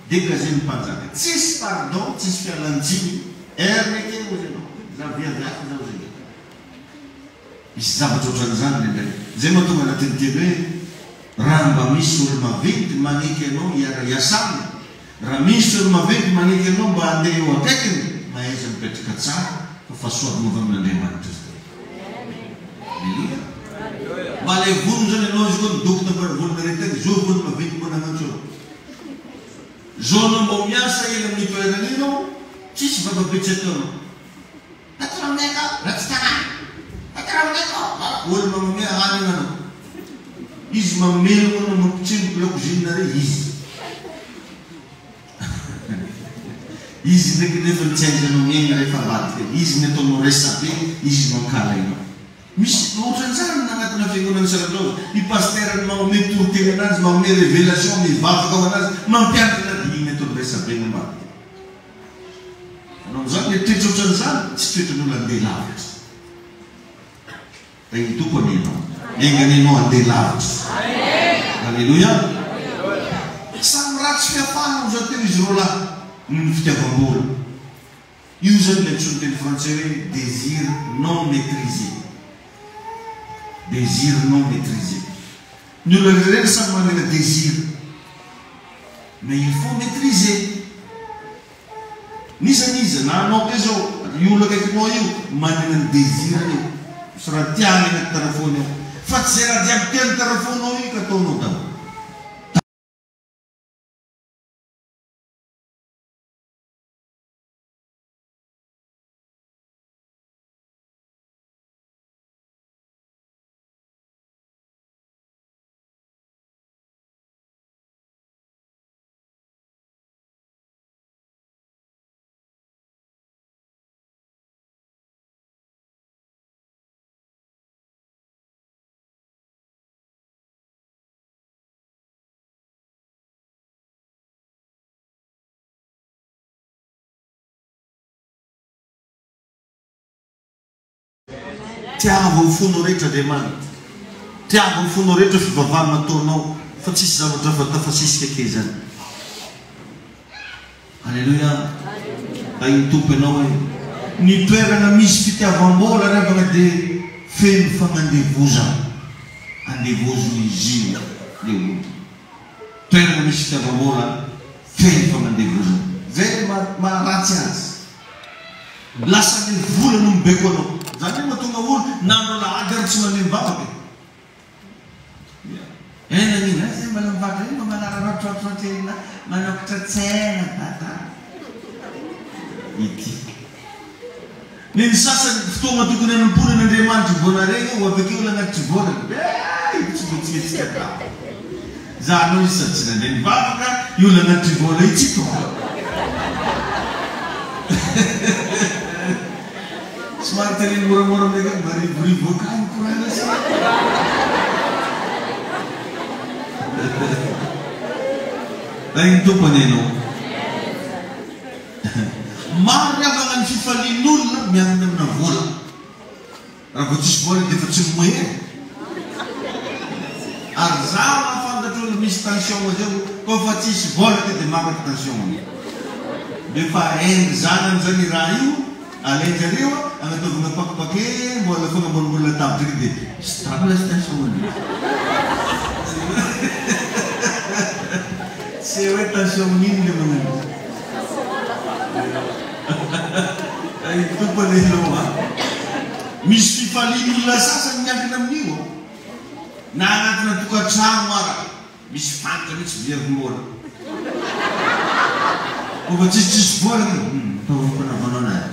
Degager ny mpanjaka. Tsisy pardon, tsisy fialantsiny, RNK hozy ianao. Za viavy hafa za hozy ianao. Misy zavatra ohatran'izany indraindray. Izay mahatonga anatin'ny teny hoe, Raha mba misy olo-maventy magneky anao hiara-hiasa aminy, raha misy olo-maventy magneky anao mba handeha eo akaikiny, mahaiza mipetraka tsara fa fahasoavana avy amin'Andriamanitra izany. Aleloia. Mba alay vonona izany ianao izy koa nidoko tamin'ny volonareo tany, zao olo-maventy mba nagnantso anao. Zao anao mbô miasa ela amin'io toerana io ianao, tsisy vava be tsy ataonao. Patroneko ratsy fanahy. Patroneko olo magnome hanigny anao. Izy mamelogno anao mampitsemboky lakozia nare izy. Izy ndraiky nefa tsy ahaizanao miaigna rehefa avadika. Izy ny ataonao resabe, izy no ankahalainao. Misy ohatran'izany na agnatina fiangonana Salandraoza. I pasitera no magnome toriteny anazy, magnome révélation, mivavaka ho anazy, mampianatra anazy, igny ataony resabe ny ambadika. Anao amin'izany ilay toetra ohatran'izany tsy toetran'olona handeha lavitra. Tahin'ny Tompo anie ianao. Enga anie ianao handeha lavitra. Aleloia. Samy ratsy fiafahana ho zateo izy roalahy noho ny fitiavam-bola. Io izany ilay antsoin'ny teny frantsay hoe désir non maîtrisé. Désir non maîtrisé. Ny olona rehetra samy manana désir. Mais il faut maitriser. N'iza n'iza, na anao koa izao, io olona akaikinao io, manana ny désir-ny io. Misy raha tiany anaty tarafony ao. Fa tsy izay raha jiaby tian'ny tarafonao io ka ataonao daholo. Tiavo ny fonao rehetra Andriamanitra. Tiavo ny fonao rehetra fivavahana ataonao fa tsisy zavatra hafa tafasisika kely zany. Aleloia. Tahin'ny Tompo ianao e. Ny toerana misy fitiavam-bola ry havana dia feno fagnandevozana. Andevozin'izy io le olona. Toerana misy fitiavam-bola feno fagnandevozana. Zay le maharatsy azy. Lasa ny vola no mibeko anao. Zany hoe mahatonga olo na andro alahady ary tsy mandeha mivavaka e. Ya. Eh nagnino eh zay mbola mivavaka io mba manararaotra ohatrohatry manokatra tsena dada. Ity. Ny ny sasany fotoagna tokony hanompoana an'Andriamanitra vao naregny ho avy akeo lagnatitry volana. Eh io tsy mbo tsy hetsika ka. Za aloha izy sady tsy nandeha nivavaka, io lagnatitry vola io tsy tonga. Somary teneno moramora aminay kely, marivorivo akany koragna sa? Tahin'ny Tompo anie ianao. Maro ry havana ny fifalian'olona miankina amina vola. Raha vao tsisy vola dia efa tsy mihomehy e! Ary za mahafantatra olo misy tension zay o, koa fa tsisy vola ke dia makaky tension-ny. Dia efa hain-dry zanany zany i raha io, alain-jareo agnataovagna paquet mbola fogna ambonimbony latabatra ake dia stable sy tension-ny. Tsy hay hoe tension n'ino le magnano izy. Tahin'ny Tompo anie ianao a! Misy fifalian'olona sasany miankina amin'io an! Na anatina tokantrano ara, misy faritra mihitsy very vola. Koa fa tsisy tsisy vola dia hum, ataovy ny fanaovanao anazy.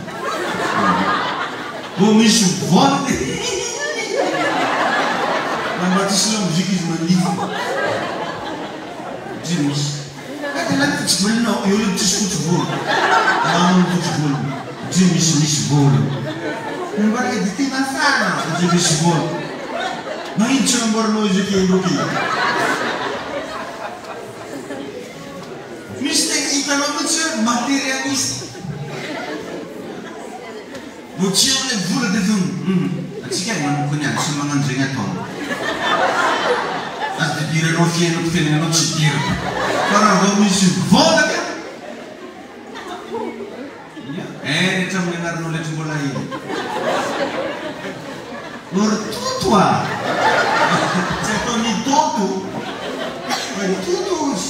Vao misy vola dia hihihihi. Na mba tsisy lamozika izy mandihy. Satria misy. Ka tena fotsy volonao eo aloha tsisy fotsy volo Anao fotsy volo ndry misy misy volo Namboarina dite mafana ndry misy volo Magnino tsy namboarinao izy io kely io Misy tegna hitanao mihitsy hoe materialiste Vao tsy eo ilay vola dia efa hum antsika e manomboka ny ady samy magnano zegny ataony. Aza idiranao fiainako fiainagnanao tsy idirako fa raha vao misy vola ka ia eny hatramin'ny anaranao letry mbola eny ô ry Toto a! Tsy ataony i Toto fa i Toto ozy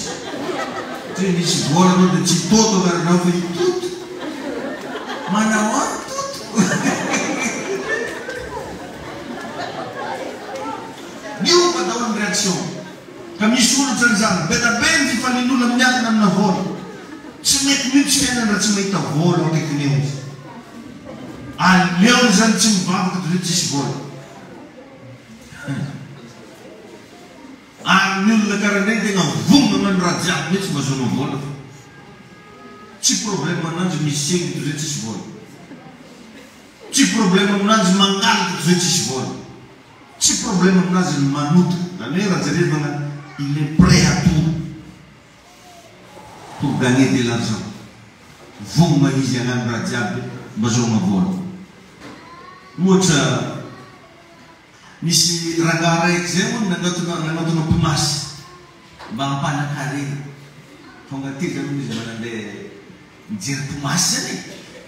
satria misy vola anao dia tsy Toto anaranao fa i Toto. Manahoana Toto? Miova daholo ny réaction. Ka misy olona ohatran'izany, be da be ny fifalian'olona miankina amina vola. Tsy mety mihitsy fiainany raha tsy mahita vola ao akaikiny eo izy. Aleony izany tsy mivavaka toy izay tsisy vola. Ary ny olona karaha ireny tegna vonona hagnano raha jiaby mihitsy mba azahoana vola fa tsy problème ananjy misegny toy izay tsisy vola. Tsy problème aminanjy mangalatra toy izay tsisy vola. Tsy problème aminazy ny manota. Zany hoe raha jerevagna il est prêt à tout pour gagner de l'argent. Vonona izy hagnano raha jiaby mba azahoagna vola. Ohatra. Nisy rangahy raiky zay hono nanatona nanatona mpimasy mba hampanakarena. Tonga aty zany hono izy mba nandeha nijery mpimasy zany e.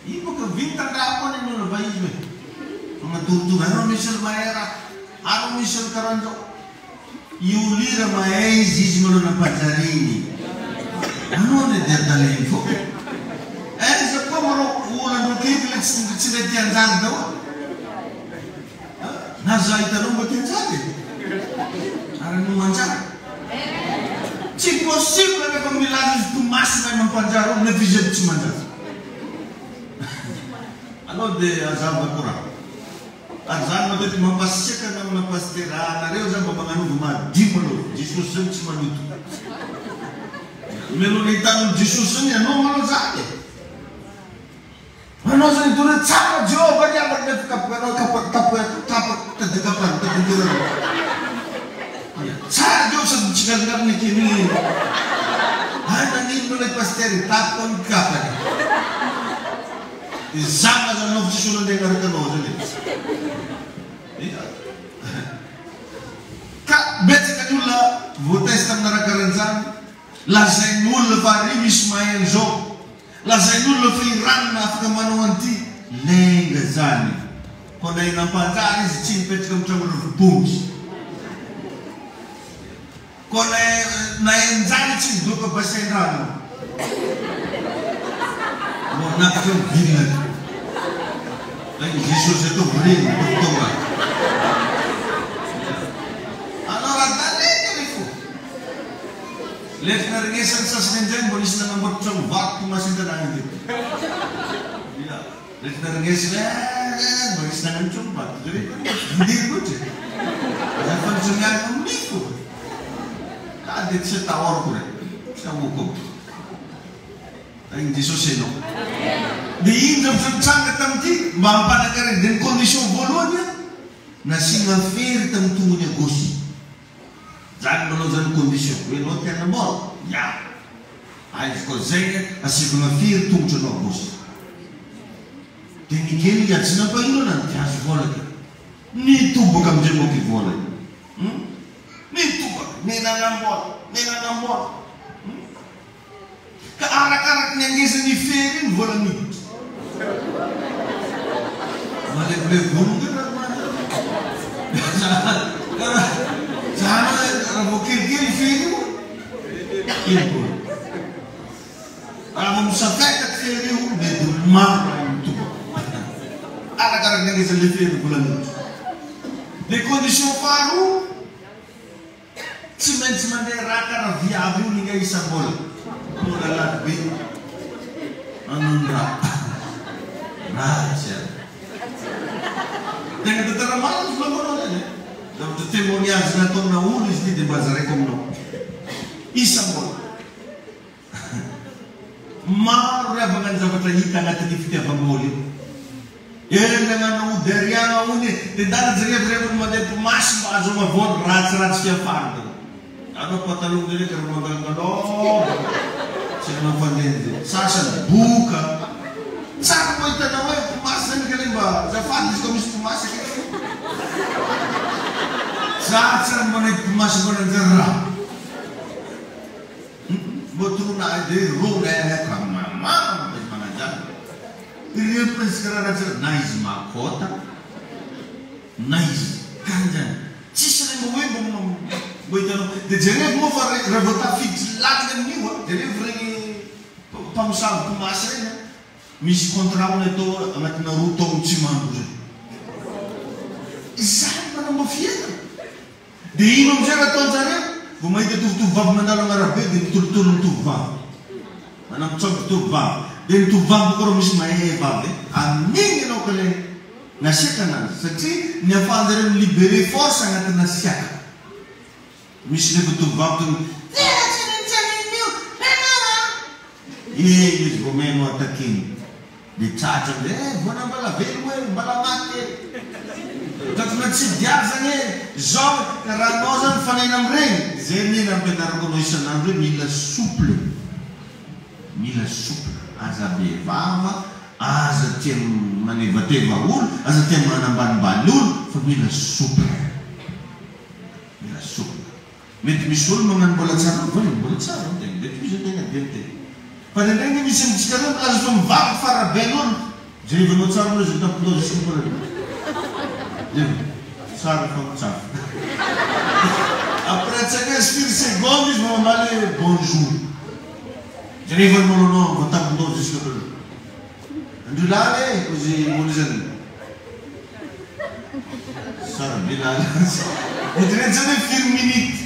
Iny boka vintan-draha koa ny olona va izy hoe. Tonga torotoro, areo misy olo mahay raha, areo misy olo karan'izao. Io lira mahay izy, izy malou nampanjariny. Anao anie dia adala iny foana e. Aiza koa marô olona ndroky le tsy tsy mety hanjary daholo. Na za hitanao mba te hanjary e! Ary anao manjary? Tsy possible nefa milaza izy to masina ny mampanjary ao nefa izy aby tsy manjary. Aleo de hazava koa raha. Ary zany matetika mampasiaka namana pasitera ah nareo zany mba magnanova madio malou Jesosy zany tsy maloto. Mialoha ny ahitanao Jesosy zany ianao malou zany e! Manao zany doro tsara Jehovah ry havana nefa kapokanao kapa tapa tapa tady kapany tady dorana. Tsara Jehovah sady mitsigalingalina kely iny. Ay nagnino moa ilay pasitera e tapaka ny kapany. Izany aza nofo tsisy olo andeha agnaraka anao zany e. Ka betsaka ny olona voatest amina raha karan'izany, lazain'ny olona fa ary misy mahay an'izao. Lazain'olona fa i ranona afaka manao an'ity, lainga zany. Koa na i nampanjary izy tsy nipetraka amin'ny trano rivo-bongy. Koa na na enjany tsy nidoka bassin-drano. Mbo anaty trano villa. Lainga Jesosy ataovy regny, ataovy tonga. Alors adaleka le fo. Ilay fikarenesan'ny sasany indray mbola nisy nanamboatra trano vato Toamasina iny teto. Ia, ilay fikarenesana eh, mbola nisy nagnano trano vato. Zay hoe dindiry loatra e. Zany fa tsy miaraka amin'ny fo. Ka dia tsy atahorako re. Tsy ahoako. Tahin'i Jesosy ianao. Dia ino zavatra nitranga tamin'ity mba hampanakarena? Dia ny condition voalohany an, nasiana fery tamin'ny tongony à gauche. Zany manao zany condition hoe enao te hanambola? Ya. Aiza koa zay an, asivana fery tongotra anao à gauche. Dia nikely ingahy tsy nampahirana ny dia azo vola ka. Nitoboka amizay moa ty vola io. Hum. Nitobaka, nenanambola, nenanambola. Hum. Ka arakaraky ny angezan'ny fery io ny vola miditra. Malevolevolo ndray raha marina. Zany hoe raha vao kelikely fery io, kely vola. Raha vao misafeka fery io mety maro raha mitobaka. Arakaraky ny angezan'ilay fery ny vola miditra. Le condition faharoa. Tsy maintsy mandeha raka ra viavy io ninga isam-bola. Mbola lafo be anony ra. Ratsy a. Tegna tantara marina izy volako anao zany e. Zavatra témoignage nataona olo izy ity dia mba zaraiko aminao. Isam-bola. Maro ry havana ny zavatra hita agnatin'io fitiavam-bola io. Eny nagnano ody ariagna ony e, de ndana jerevy re olo mandeha mpimasy mba ahazoagna vola, ratsiratsy fiafarana zany. Anao patalon ndray karaha mangalangalôva, tsy hainao fandehandeha. Sasany boka. Tsara mbô hitanao hoe mpimasy zany kale mba azafady izy koa misy mpimasy akaiky. Za tsy ary mba nahita mpimasy mba nanjary raha. Motrona de rona ka mama izy mananjany. Ireo presque raha ratsy na izy makota na izy kanjany. Tsisy ray mba hoe mba mba hitanao. De jerevo moa fa raha vao tafiditry lalina amin'io a, jerevo regny mpamosavy mpimasy regny a, misy contrat hono atao agnatina roa taogno tsy mandro zay. Izany manambo fiainana. Dia ino amin'izay raha ataon-jareo? Vao mahita tovotovovavy mandalo agn'arabe dia mitolotolo ny tovovavy. Manambotsambotra tovovavy. Dia ny tovovavy moa koa raha misy mahay vavy e, amin'igny ianao ka le nasiaka anazy satria ny afahan-jareo mi-liberer force agnatina siaka. Misy nefa tovovavy tonga dia tsy n'inon'inona io, enao a! Eny izy vao meno attaquer-ny. Dia tratra amizay, eh voana mbala velogno eh, mbala maty eh. Tratranao tsy giazana eh, zao eh, ka raha anao zany mifanena amin'ireny, zay anie nampianarako anao isan'andro hoe mila souple, mila souple, aza be vava, aza tia manevateva olo, aza tia manambanimbany olo, fa mila souple, mila souple. Mety misy olo magnano mbola tsara olo vao mbola tsara ny tegna, mety misy ny tegna dia ny tegna. Fa ndraindray nge misy amintsika reo milaza fa mivavaka fa raben'olo, jerevanao tsara aloha izay tampon-doha jusque mbola Jereo, tsara fa mitsara. Après tsy haiko hoe firy seconde izy vao mamaly hoe bonjour. Jerevany malôha anao vao tampon-doha jusque présent. Andrio laly e, hozy olo izany. Tsara be laly. Ohatran'ny zany hoe firy minute.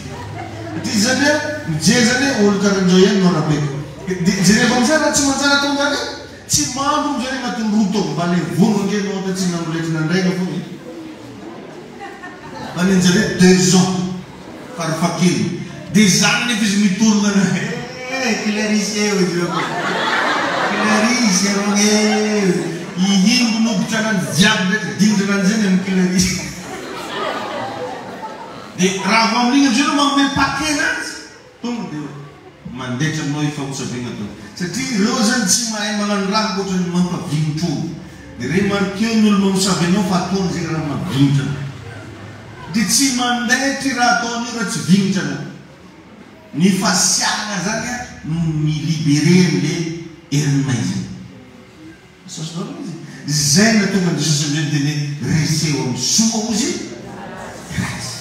Satria izy zany an, mijery zany hoe olo karan'izao ihany no arabeko. Dia jereko amizay raha tsy manjary ataon-jareo, tsy mandro hono zareo agnatin'ny roa taona. Mba levona ange enao ohatra tsy nandro letry nandraigna foana e. Fa ny an-jareo deux ans farafahakeliny. Dia izany anefa izy mitolona ana eh Clarisse eh hoy izy ireo koa. Clarisse arogny eh. Ihimbo noditra ananjy jiaby ndraiky dindry ananjy eny amin'i Clarisse. Dia raha vao amin'igny amizay anao manome paquet ananjy, Tonga dia mandaitra aminao io famosaviana ataony. Satria ireo zany tsy mahay magnano raha ankoatra ny mampavinitra olo. Dia remarqueo ny olo mamosavy anao fa ataony zegny raha mahavinitra anao. Dia tsy mandaitra io raha ataony io raha tsy vinitra anao. Ny fasiahana zany an no mi-liberer an'le herin'ny maizina. Azonareo ilay izy? Izay nahatonga an'i Jesosy amin'izay niteny hoe reseo amin'ny soa ozy ratsy.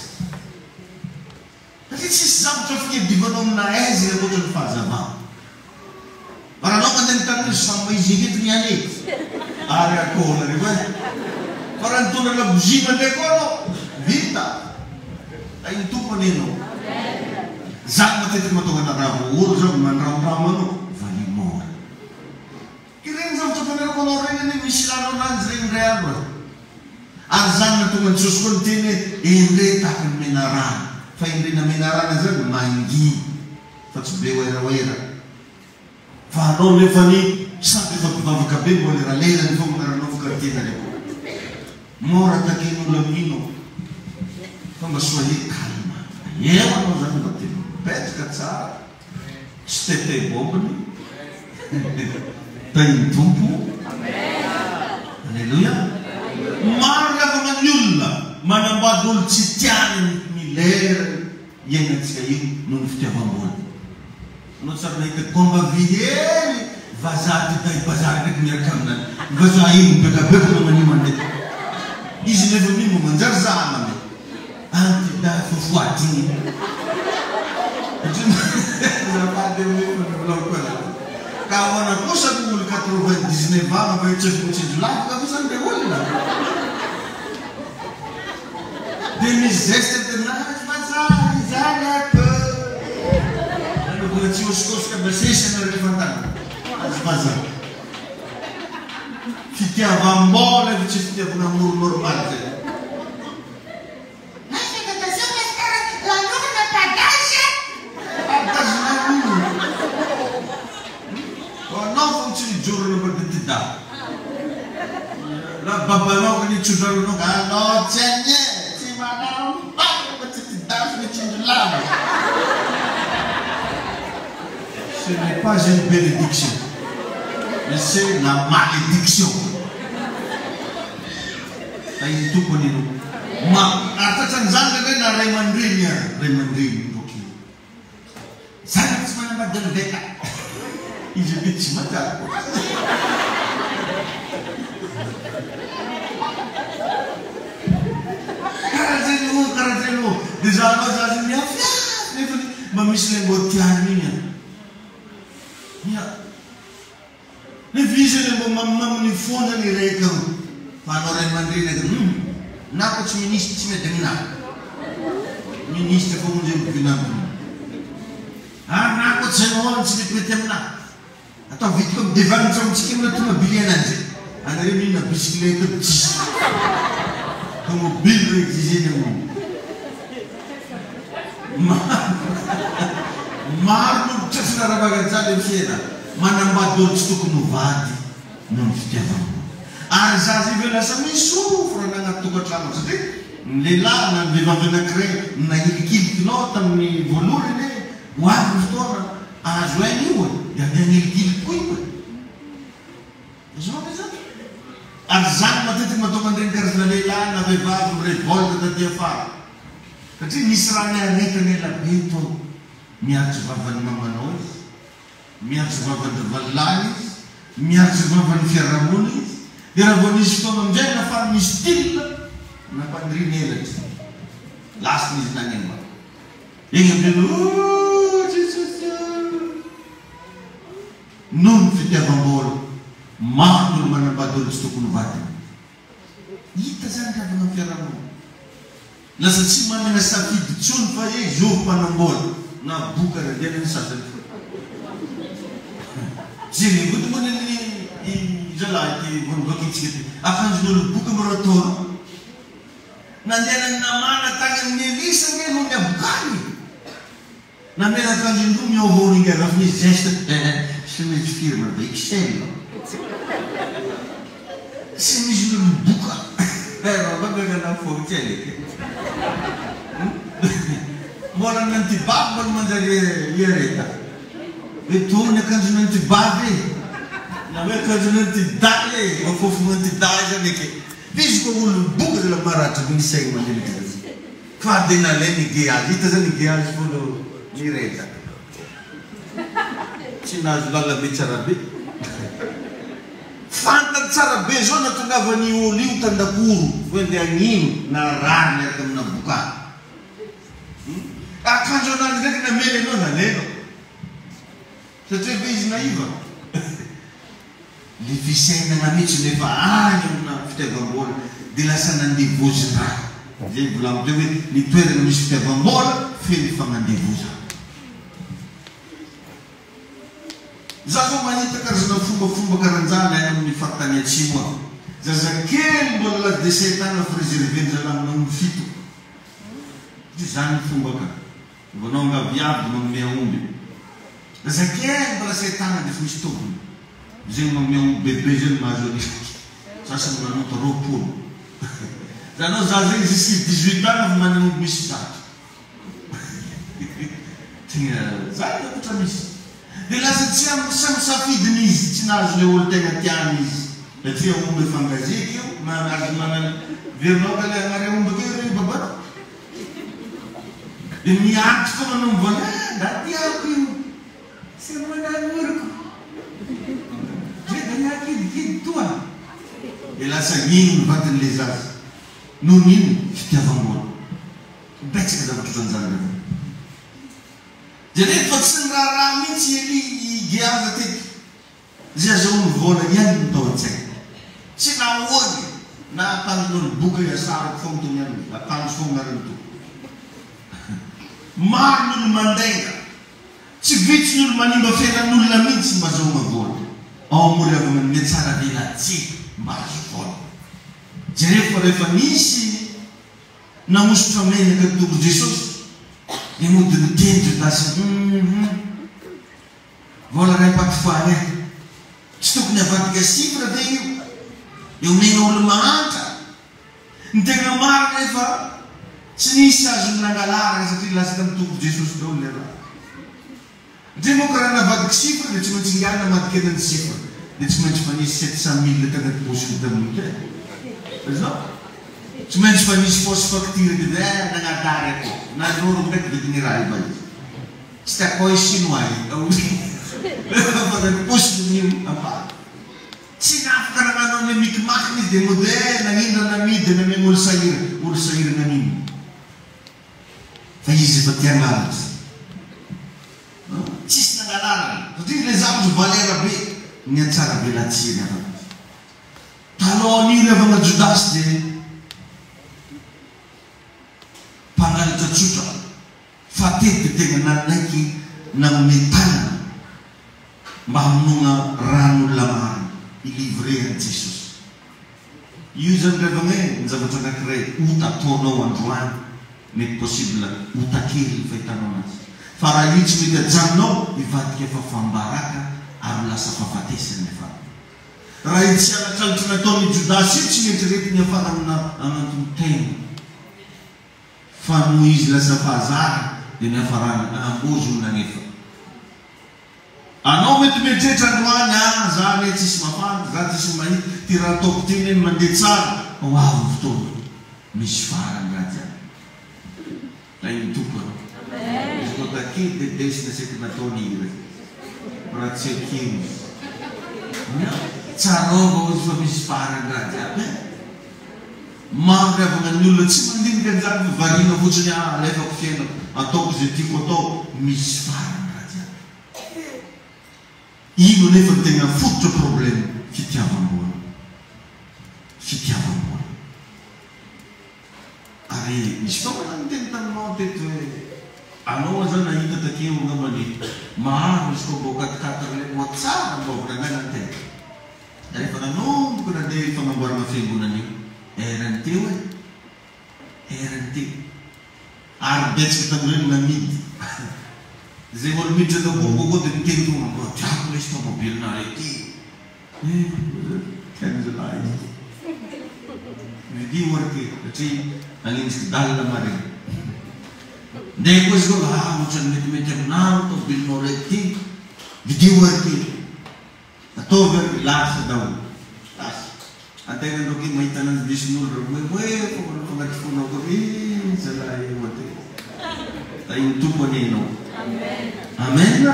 Satria tsisy zavatra fiadivanao amina aizina ankoatra ny fahazavana. Fa raha anao mandeha mitady hoe samy maizina eto ny any e! Ary akohonareo e! Fa raha nitondra labozia mandeha koa anao, vita! Tahin'ny Tompo anie ianao. Zany matetika mahatonga anah raha vao olo zao mandramondramo anao, valio mora. Ireny zavatra ampianariko anao ireny anie misy ilànao ananjy ireny indray andro e! Ary izany nahatonga an'i Jesosy koa niteny hoe, Endrey tahaka ny menarana. Fa endrena menarana izany mangina fa tsy be werawera. Fa anao nefany. sady efa mpivavaka be mbola leralera ny fo magnaranao fo quartier nareo. Mora attaquer-n'olo amin'ino aho. Fa mba soyez calme. Eo anao zany mba tena mipetraka tsara. Tsy tete bombiny. Tahin'ny Tompo. Aleloia. Maro ny havana ny olona manambady olo tsy tiany ny lera iainantsika io noho ny fitiavam-bola. Anao tsary nahita gomba vy hely vazaha ty dahy bazary ndraiky miaraka aminany. Ny vazaha iny mibekabeka magnanio mandeha. Izy nefa mino mba manjary zahana. Anti-dahy fofoady igny. Azafady amin'ny fanavolaoko azy. Ka ahoana kosa ny olo 99 ans avy eo tsy efa mitsinjo lavitra ve zany le olona? Dia misy geste tena azy vazaha ry zanako. Nareo mbola tsy hosokosoko basesy anareo fantany. Azy vazaha. Fitiavam-bola io tsy fitiavana amour normal zay. Manifestation Pasteur lanonana partage. Partage lanonana. Anao fo tsy nijoro nanao ty da. La babanao ka nitsodrano anao ka anao tsy anie tsy manao fa tsy ty da sy mitsindry lava. Ce n'est pas une bénédiction mais c'est la malédiction. Tahin'ny Tompo anie anao. Ma, ary tratran'izany indraindray na ray aman-dreny ary, ray aman-dreny miroky. Zanako tsy manambady an'i Beta. Izy anie tsy manjary koa. Karaha zay no, karaha zay no. Dia za anao zaza miafiafy nefany mba misy ilay mbô tiany iny an. Mia. Nefa izy anie mba mamimaminy foana ny reka ro fa anao ray aman-dreny aza hum na ko tsy ministre tsy miady aminahy ministre famonjena vinantony ary na ko tsy hainao any tsy metimety aminahy atao vidiko am devan tragnontsika amina tomobile ananjy anareo mino na bicyclette aby tsisy tomobile ro exigena aminao maro maro no tratry raravaganjaly am fiainana. Manambady olo tsy tokony ho vady noho ny fitiavam-bola. Ary zaza io ve lasa misofra na agnaty tokantrano ao satria ny lehilahy na ny vehivavy anakiray nahilikilikinao tamin'ny voalohany anie ho avy ny fotoana ahazo aina io e, dia andeha hanilikiliky koa io e. Azonao ve zany? Ary zany matetiky mahatonga an'ireny karazana lehilahy na vehivavy mi-revolte taty afara. Satria nisy raha niaretany ela be tao miantso vavan'ny mamanao izy. Miantso vavan-dry valilahy izy, miantso vavan'ny fiarahamonina izy, dia raha vao nisy fotoana amin'izay nafany nisy style, nampaniriany elatra. Lasany izy nanemba. Eny amin'ireny ooh Jesosy oh! Noho ny fitiavam-bola, maro ny olo manambady olo tsy tokony ho vadiny. Hita zany ry havana ny fiarahamonina. Lasa tsy manana safidy intsony fa hoe zovy mpanambola na boka ary andeha ny sasany fa jereo ody moa ny i zalahy ity vao novakintsika ity akanjon'olo boka moa raha taona nandehanan'i Namana tany amin'i Elisa ange noho ny habokany. Namela akanjo indroa miôva oringa raha misy geste eh chemise firme de XL tsy misy miroboka eh raha kely e mbola ny antibavy mbola manjary iareta hoe tony akanjon'ny antibavy e na hoe akanjon'ny antidahy e mba fofona antidahy zany eke izy koa olo boka zala maratra ny saigny mandiniky zany. Fa dia nalain' i Gehazy. Hita zany i Gehazy folo nirehitra. Tsy nahazo lalabe tsara be. Fantany tsara be zao natongavan' io olo io tan-dakoro hoe andeha hagnino narary niaraka amina boka. Akanjo ananjy ndraiky namely anao nalainao. Satria ve izy naiva? Le fisainana mihitsy no efa any amina fitiavam-bola de lasa nandevozin-draha. Zay volaniko teo hoe ny toerana misy fitiavam-bola feno fagnandevozana. Za zao mahita karazana fombafomba karanjany any amin'ny faritany atsimo any. Zazakely mbola l'âge de sept ans fa reserver-ndralahy amin'omby fito. Satria zany ny fomba ka. Vao anao angaha viavy de manome aomby. Zazakely mbola sept ans de efa misy tompony. Zegny magnome omby bebe zegny mahazo an'io. Sasany manonta 20. Zanao za zegny jusqu 18 ans vao manana omby misy 100. Tegna zany zavatra misy. De lasa tsy am samy safidiny izy, tsy nahazo le olo tegna tiany izy. Satria omby efa engagé keo, na azo manana, verinao ka le agnary omby keo ry baba. De miady fogna anao mivola, eh da tiako io. Tsy manan'oroko. Ndre da niahy kidikidy toa. Dia lasa nino ny vadin'ilay zaza. Noho ny inona? Fitiavam-bola. Betsaka zavatra ohatran'izany ry havana. Jereo fa tsy niraharaha mihitsy i Elia i Gehaza teto. Izay azahoany vola ihany no tao an-tsainy. Tsy nahoany na akanjon'olo boka iasarako foagna tony aminy, akanjo foagna ary ny tompoko. Maro ny olo mandainga. Tsy vitsy ny olo manimba fiainan'olona mihitsy mba azahoana vola. Ao amory havana ny mihatsara velatsihy mba azo vola. Jereo fa rehefa nisy namosotra menaka ny Tompo Jesosy dia mody niteny Jodasy hum vola raim-patofoany eh! Tsy tokony avadika chiffre ve io? Dia omena olo mahantra. Ny tegna marina nefa tsy nisy azony nangalarana satria lasa tamin'ny Tompo Jesosy daholo ilay raha. Ndre moa ka raha navadiky chiffre dia tsy maintsy ingahy namadika an'iny chiffre dia tsy maintsy fa nisy 700 mille tagnaty paosiny tamin'iny kay. Azonao? Tsy maintsy fa nisy fausse facture kely eh nagnadary akô nanoro ndraiky vidin'ny raha io ba izy. Tsy takô i chinois io. Fa tagnaty paosiny io ampahany. Tsy nafaka nagnano an'le micmac izy de mody eh nagnino raha namidy de namegna olo sahirana, olo sahirana nagnino? Fa izy efa tia hangalatra an! Tsisy nangalarana satria le zavatra valeur be nihatsara velatsihy ry havana. Talohan'io ry havana Jodasy de mpangalatra tsotra fa teto de tegna nanaiky nanome tanana. Mba hamonoana ran'olona marina, hi-livrer an'i Jesosy. Io izany ry havagna e, ny zavatra anankiray ota ataonao androany, mety possible ota kely ny fahitanao anazy. Fa raha io tsy mety ajanonao, hivadika fahafaham-baraka ary ho lasa fahafatesana ny afarany. Raha io tsy halatralitry nataon'i Jodasy io tsy neritreretiny hiafara amina ananton-tena. Fa noho izy lasa fahazarana dia niafarany nanambozona anefa. Anao mety mieritreritra androany ah za anie tsisy mafanta, za tsisy mahita, ty raha ataoko ty anie mandeha tsara, fa ho avy ny fotoana misy farany raha jiaby. Tahin'ny Tompo anao. Izy koa takedy dia desina saika nataony hira fa raha tsy ekeny izy. Tsarovy ozy fa misy farany raha jiaby eh. Maro ry havana ny olona tsy mandinika an'izany fa variana fotsiny ah alefako fiainako, ataoko izay tiako atao, misy farany raha jiaby. Ino anefa no tena fototra problème? Fitiavam-bola. Fitiavam-bola. Ary nisy fotoana aho niteny taminao teto hoe anao aza nahita takeo angambany maro izy koa mbô quatre quatre le mois tsara mbô avy nanangana tena. Rehefa nanomboka nandeha io fanamboarana fiangonana io, RNT hoe? RNT. Ary betsaka tamin'ireny namidy. Izay olo miditra tao Congo koa dia miteny foana, mba tiako lesy tomobilinareo ity. Eh, tian'ny zalahy izy ity. Vidio ary ity, satria nanenjiky dalle marina. Ndeha koa izy koa, ah, ohatran'ny metimety aminah tomobilinao reto ity. Vidio ary ity. Ataovy ary lasa daholo. Lasa. Antegna ndro ke mahita ananjy misy n'olo reo moemoe fogna reo agnaty fonao koa eh zalahy io ate. Tahin'ny Tompo anie enao. Amen.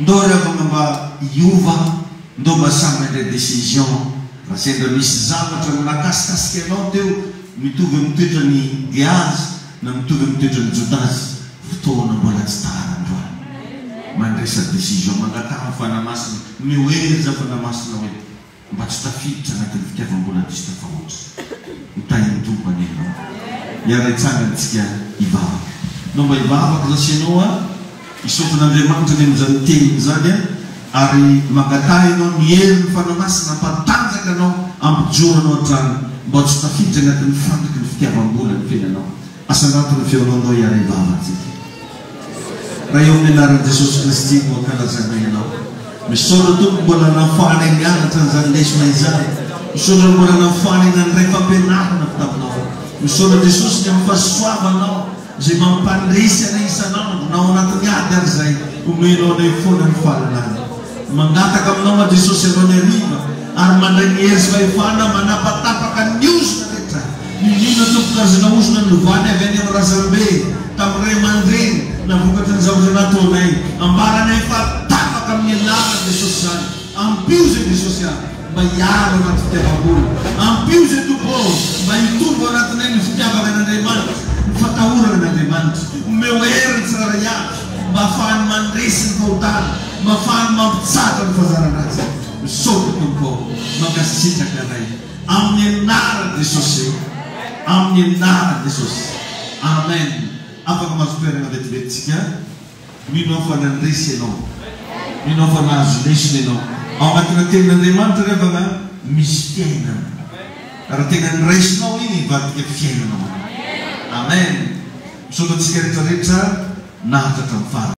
Ndao ry havagna mba hiova, ndao mba samy handray décision. Raha sendra misy zavatra nakasikasika anao teo mitovy amin'ny toetran'i Gehazy na mitovy amin'ny toetran'i Jodasy, Fotoana mbola tsy tara androany. Mandraisa décision, mangataha ny Fanahy Masina, mioherza Fanahy Masina hoe mba tsy tafiditra anatin'ny fitiavam-bola diso tafahoatra. Ho tahin'ny Tompo anie ianao. Hiara-hitsangana isika hivavaka. Nao mba hivavaka za sy ianao a, hisaotra an'Andriamanitra ny amin'izany teniny izany a, ary mangataha ianao ny herin'ny Fanahy Masina hampatanjaka anao, hampijoro anao hatrany mba tsy tafiditra anatin'ny fandriky ny fitiavam-bola ny fiainanao. Asandrato ny feonao ndao hiara hivavaka tsika. Ray ao amin'ny anaran'i Jesosy Kristy no ankalazanay Anao. Misaotra Tompo mbola nahafahanay nianatra an'izany lesona izany. Misaotra mbola nahafahanay nandray fampianarana avy taminao. Misaotra Jesosy ny amin'ny fahasoavanao izay mampandresy anay isan'andro na ao anatin'ny ady ary izay omenao anay foana ny fahalalana. Mangataka aminao aho Jesosy androany hariva ary mandray ny hery sy fahefana manapatapaka ny ozona rehetra. Ninoana tompoko karazana ozona novany avy any amin'ny razambe, tamin'ny ray aman-dreny, na vokatry ny zavatra nataonay. Ambaranay fa tapaka amin'ny anaran'i Jesosy izany. Ampio izay Jesosy a! Mba hiaro anaty fitiavam-bola. Ampio izay Tompo ô! Mba hitombo anatinay ny fitiavana an'Andriamanitra, ny fatahorana an'Andriamanitra. Omeo hery ny tsirairay avy mba hahafahany mandresy ny fahotana, mba hahafahany mampitsahatra ny fahazaran-dratsy. Misaotra Tompo ô! Mankasitraka anay. Amin'ny anaran'i Jesosy. Amin'ny anaran'i Jesosy. Amen. Afaka mahazo toerana vetivety tsika. Mino aho fa nandresy ianao. Mino aho fa nahazo lesona ianao. Ao anatina tenin'Andriamanitra ry havana misy fiainana. Raha tena niraisinao iny hivadika fiainana ho anao. Amen. Misaotra antsika rehetra rehetra nahatratra ny farany.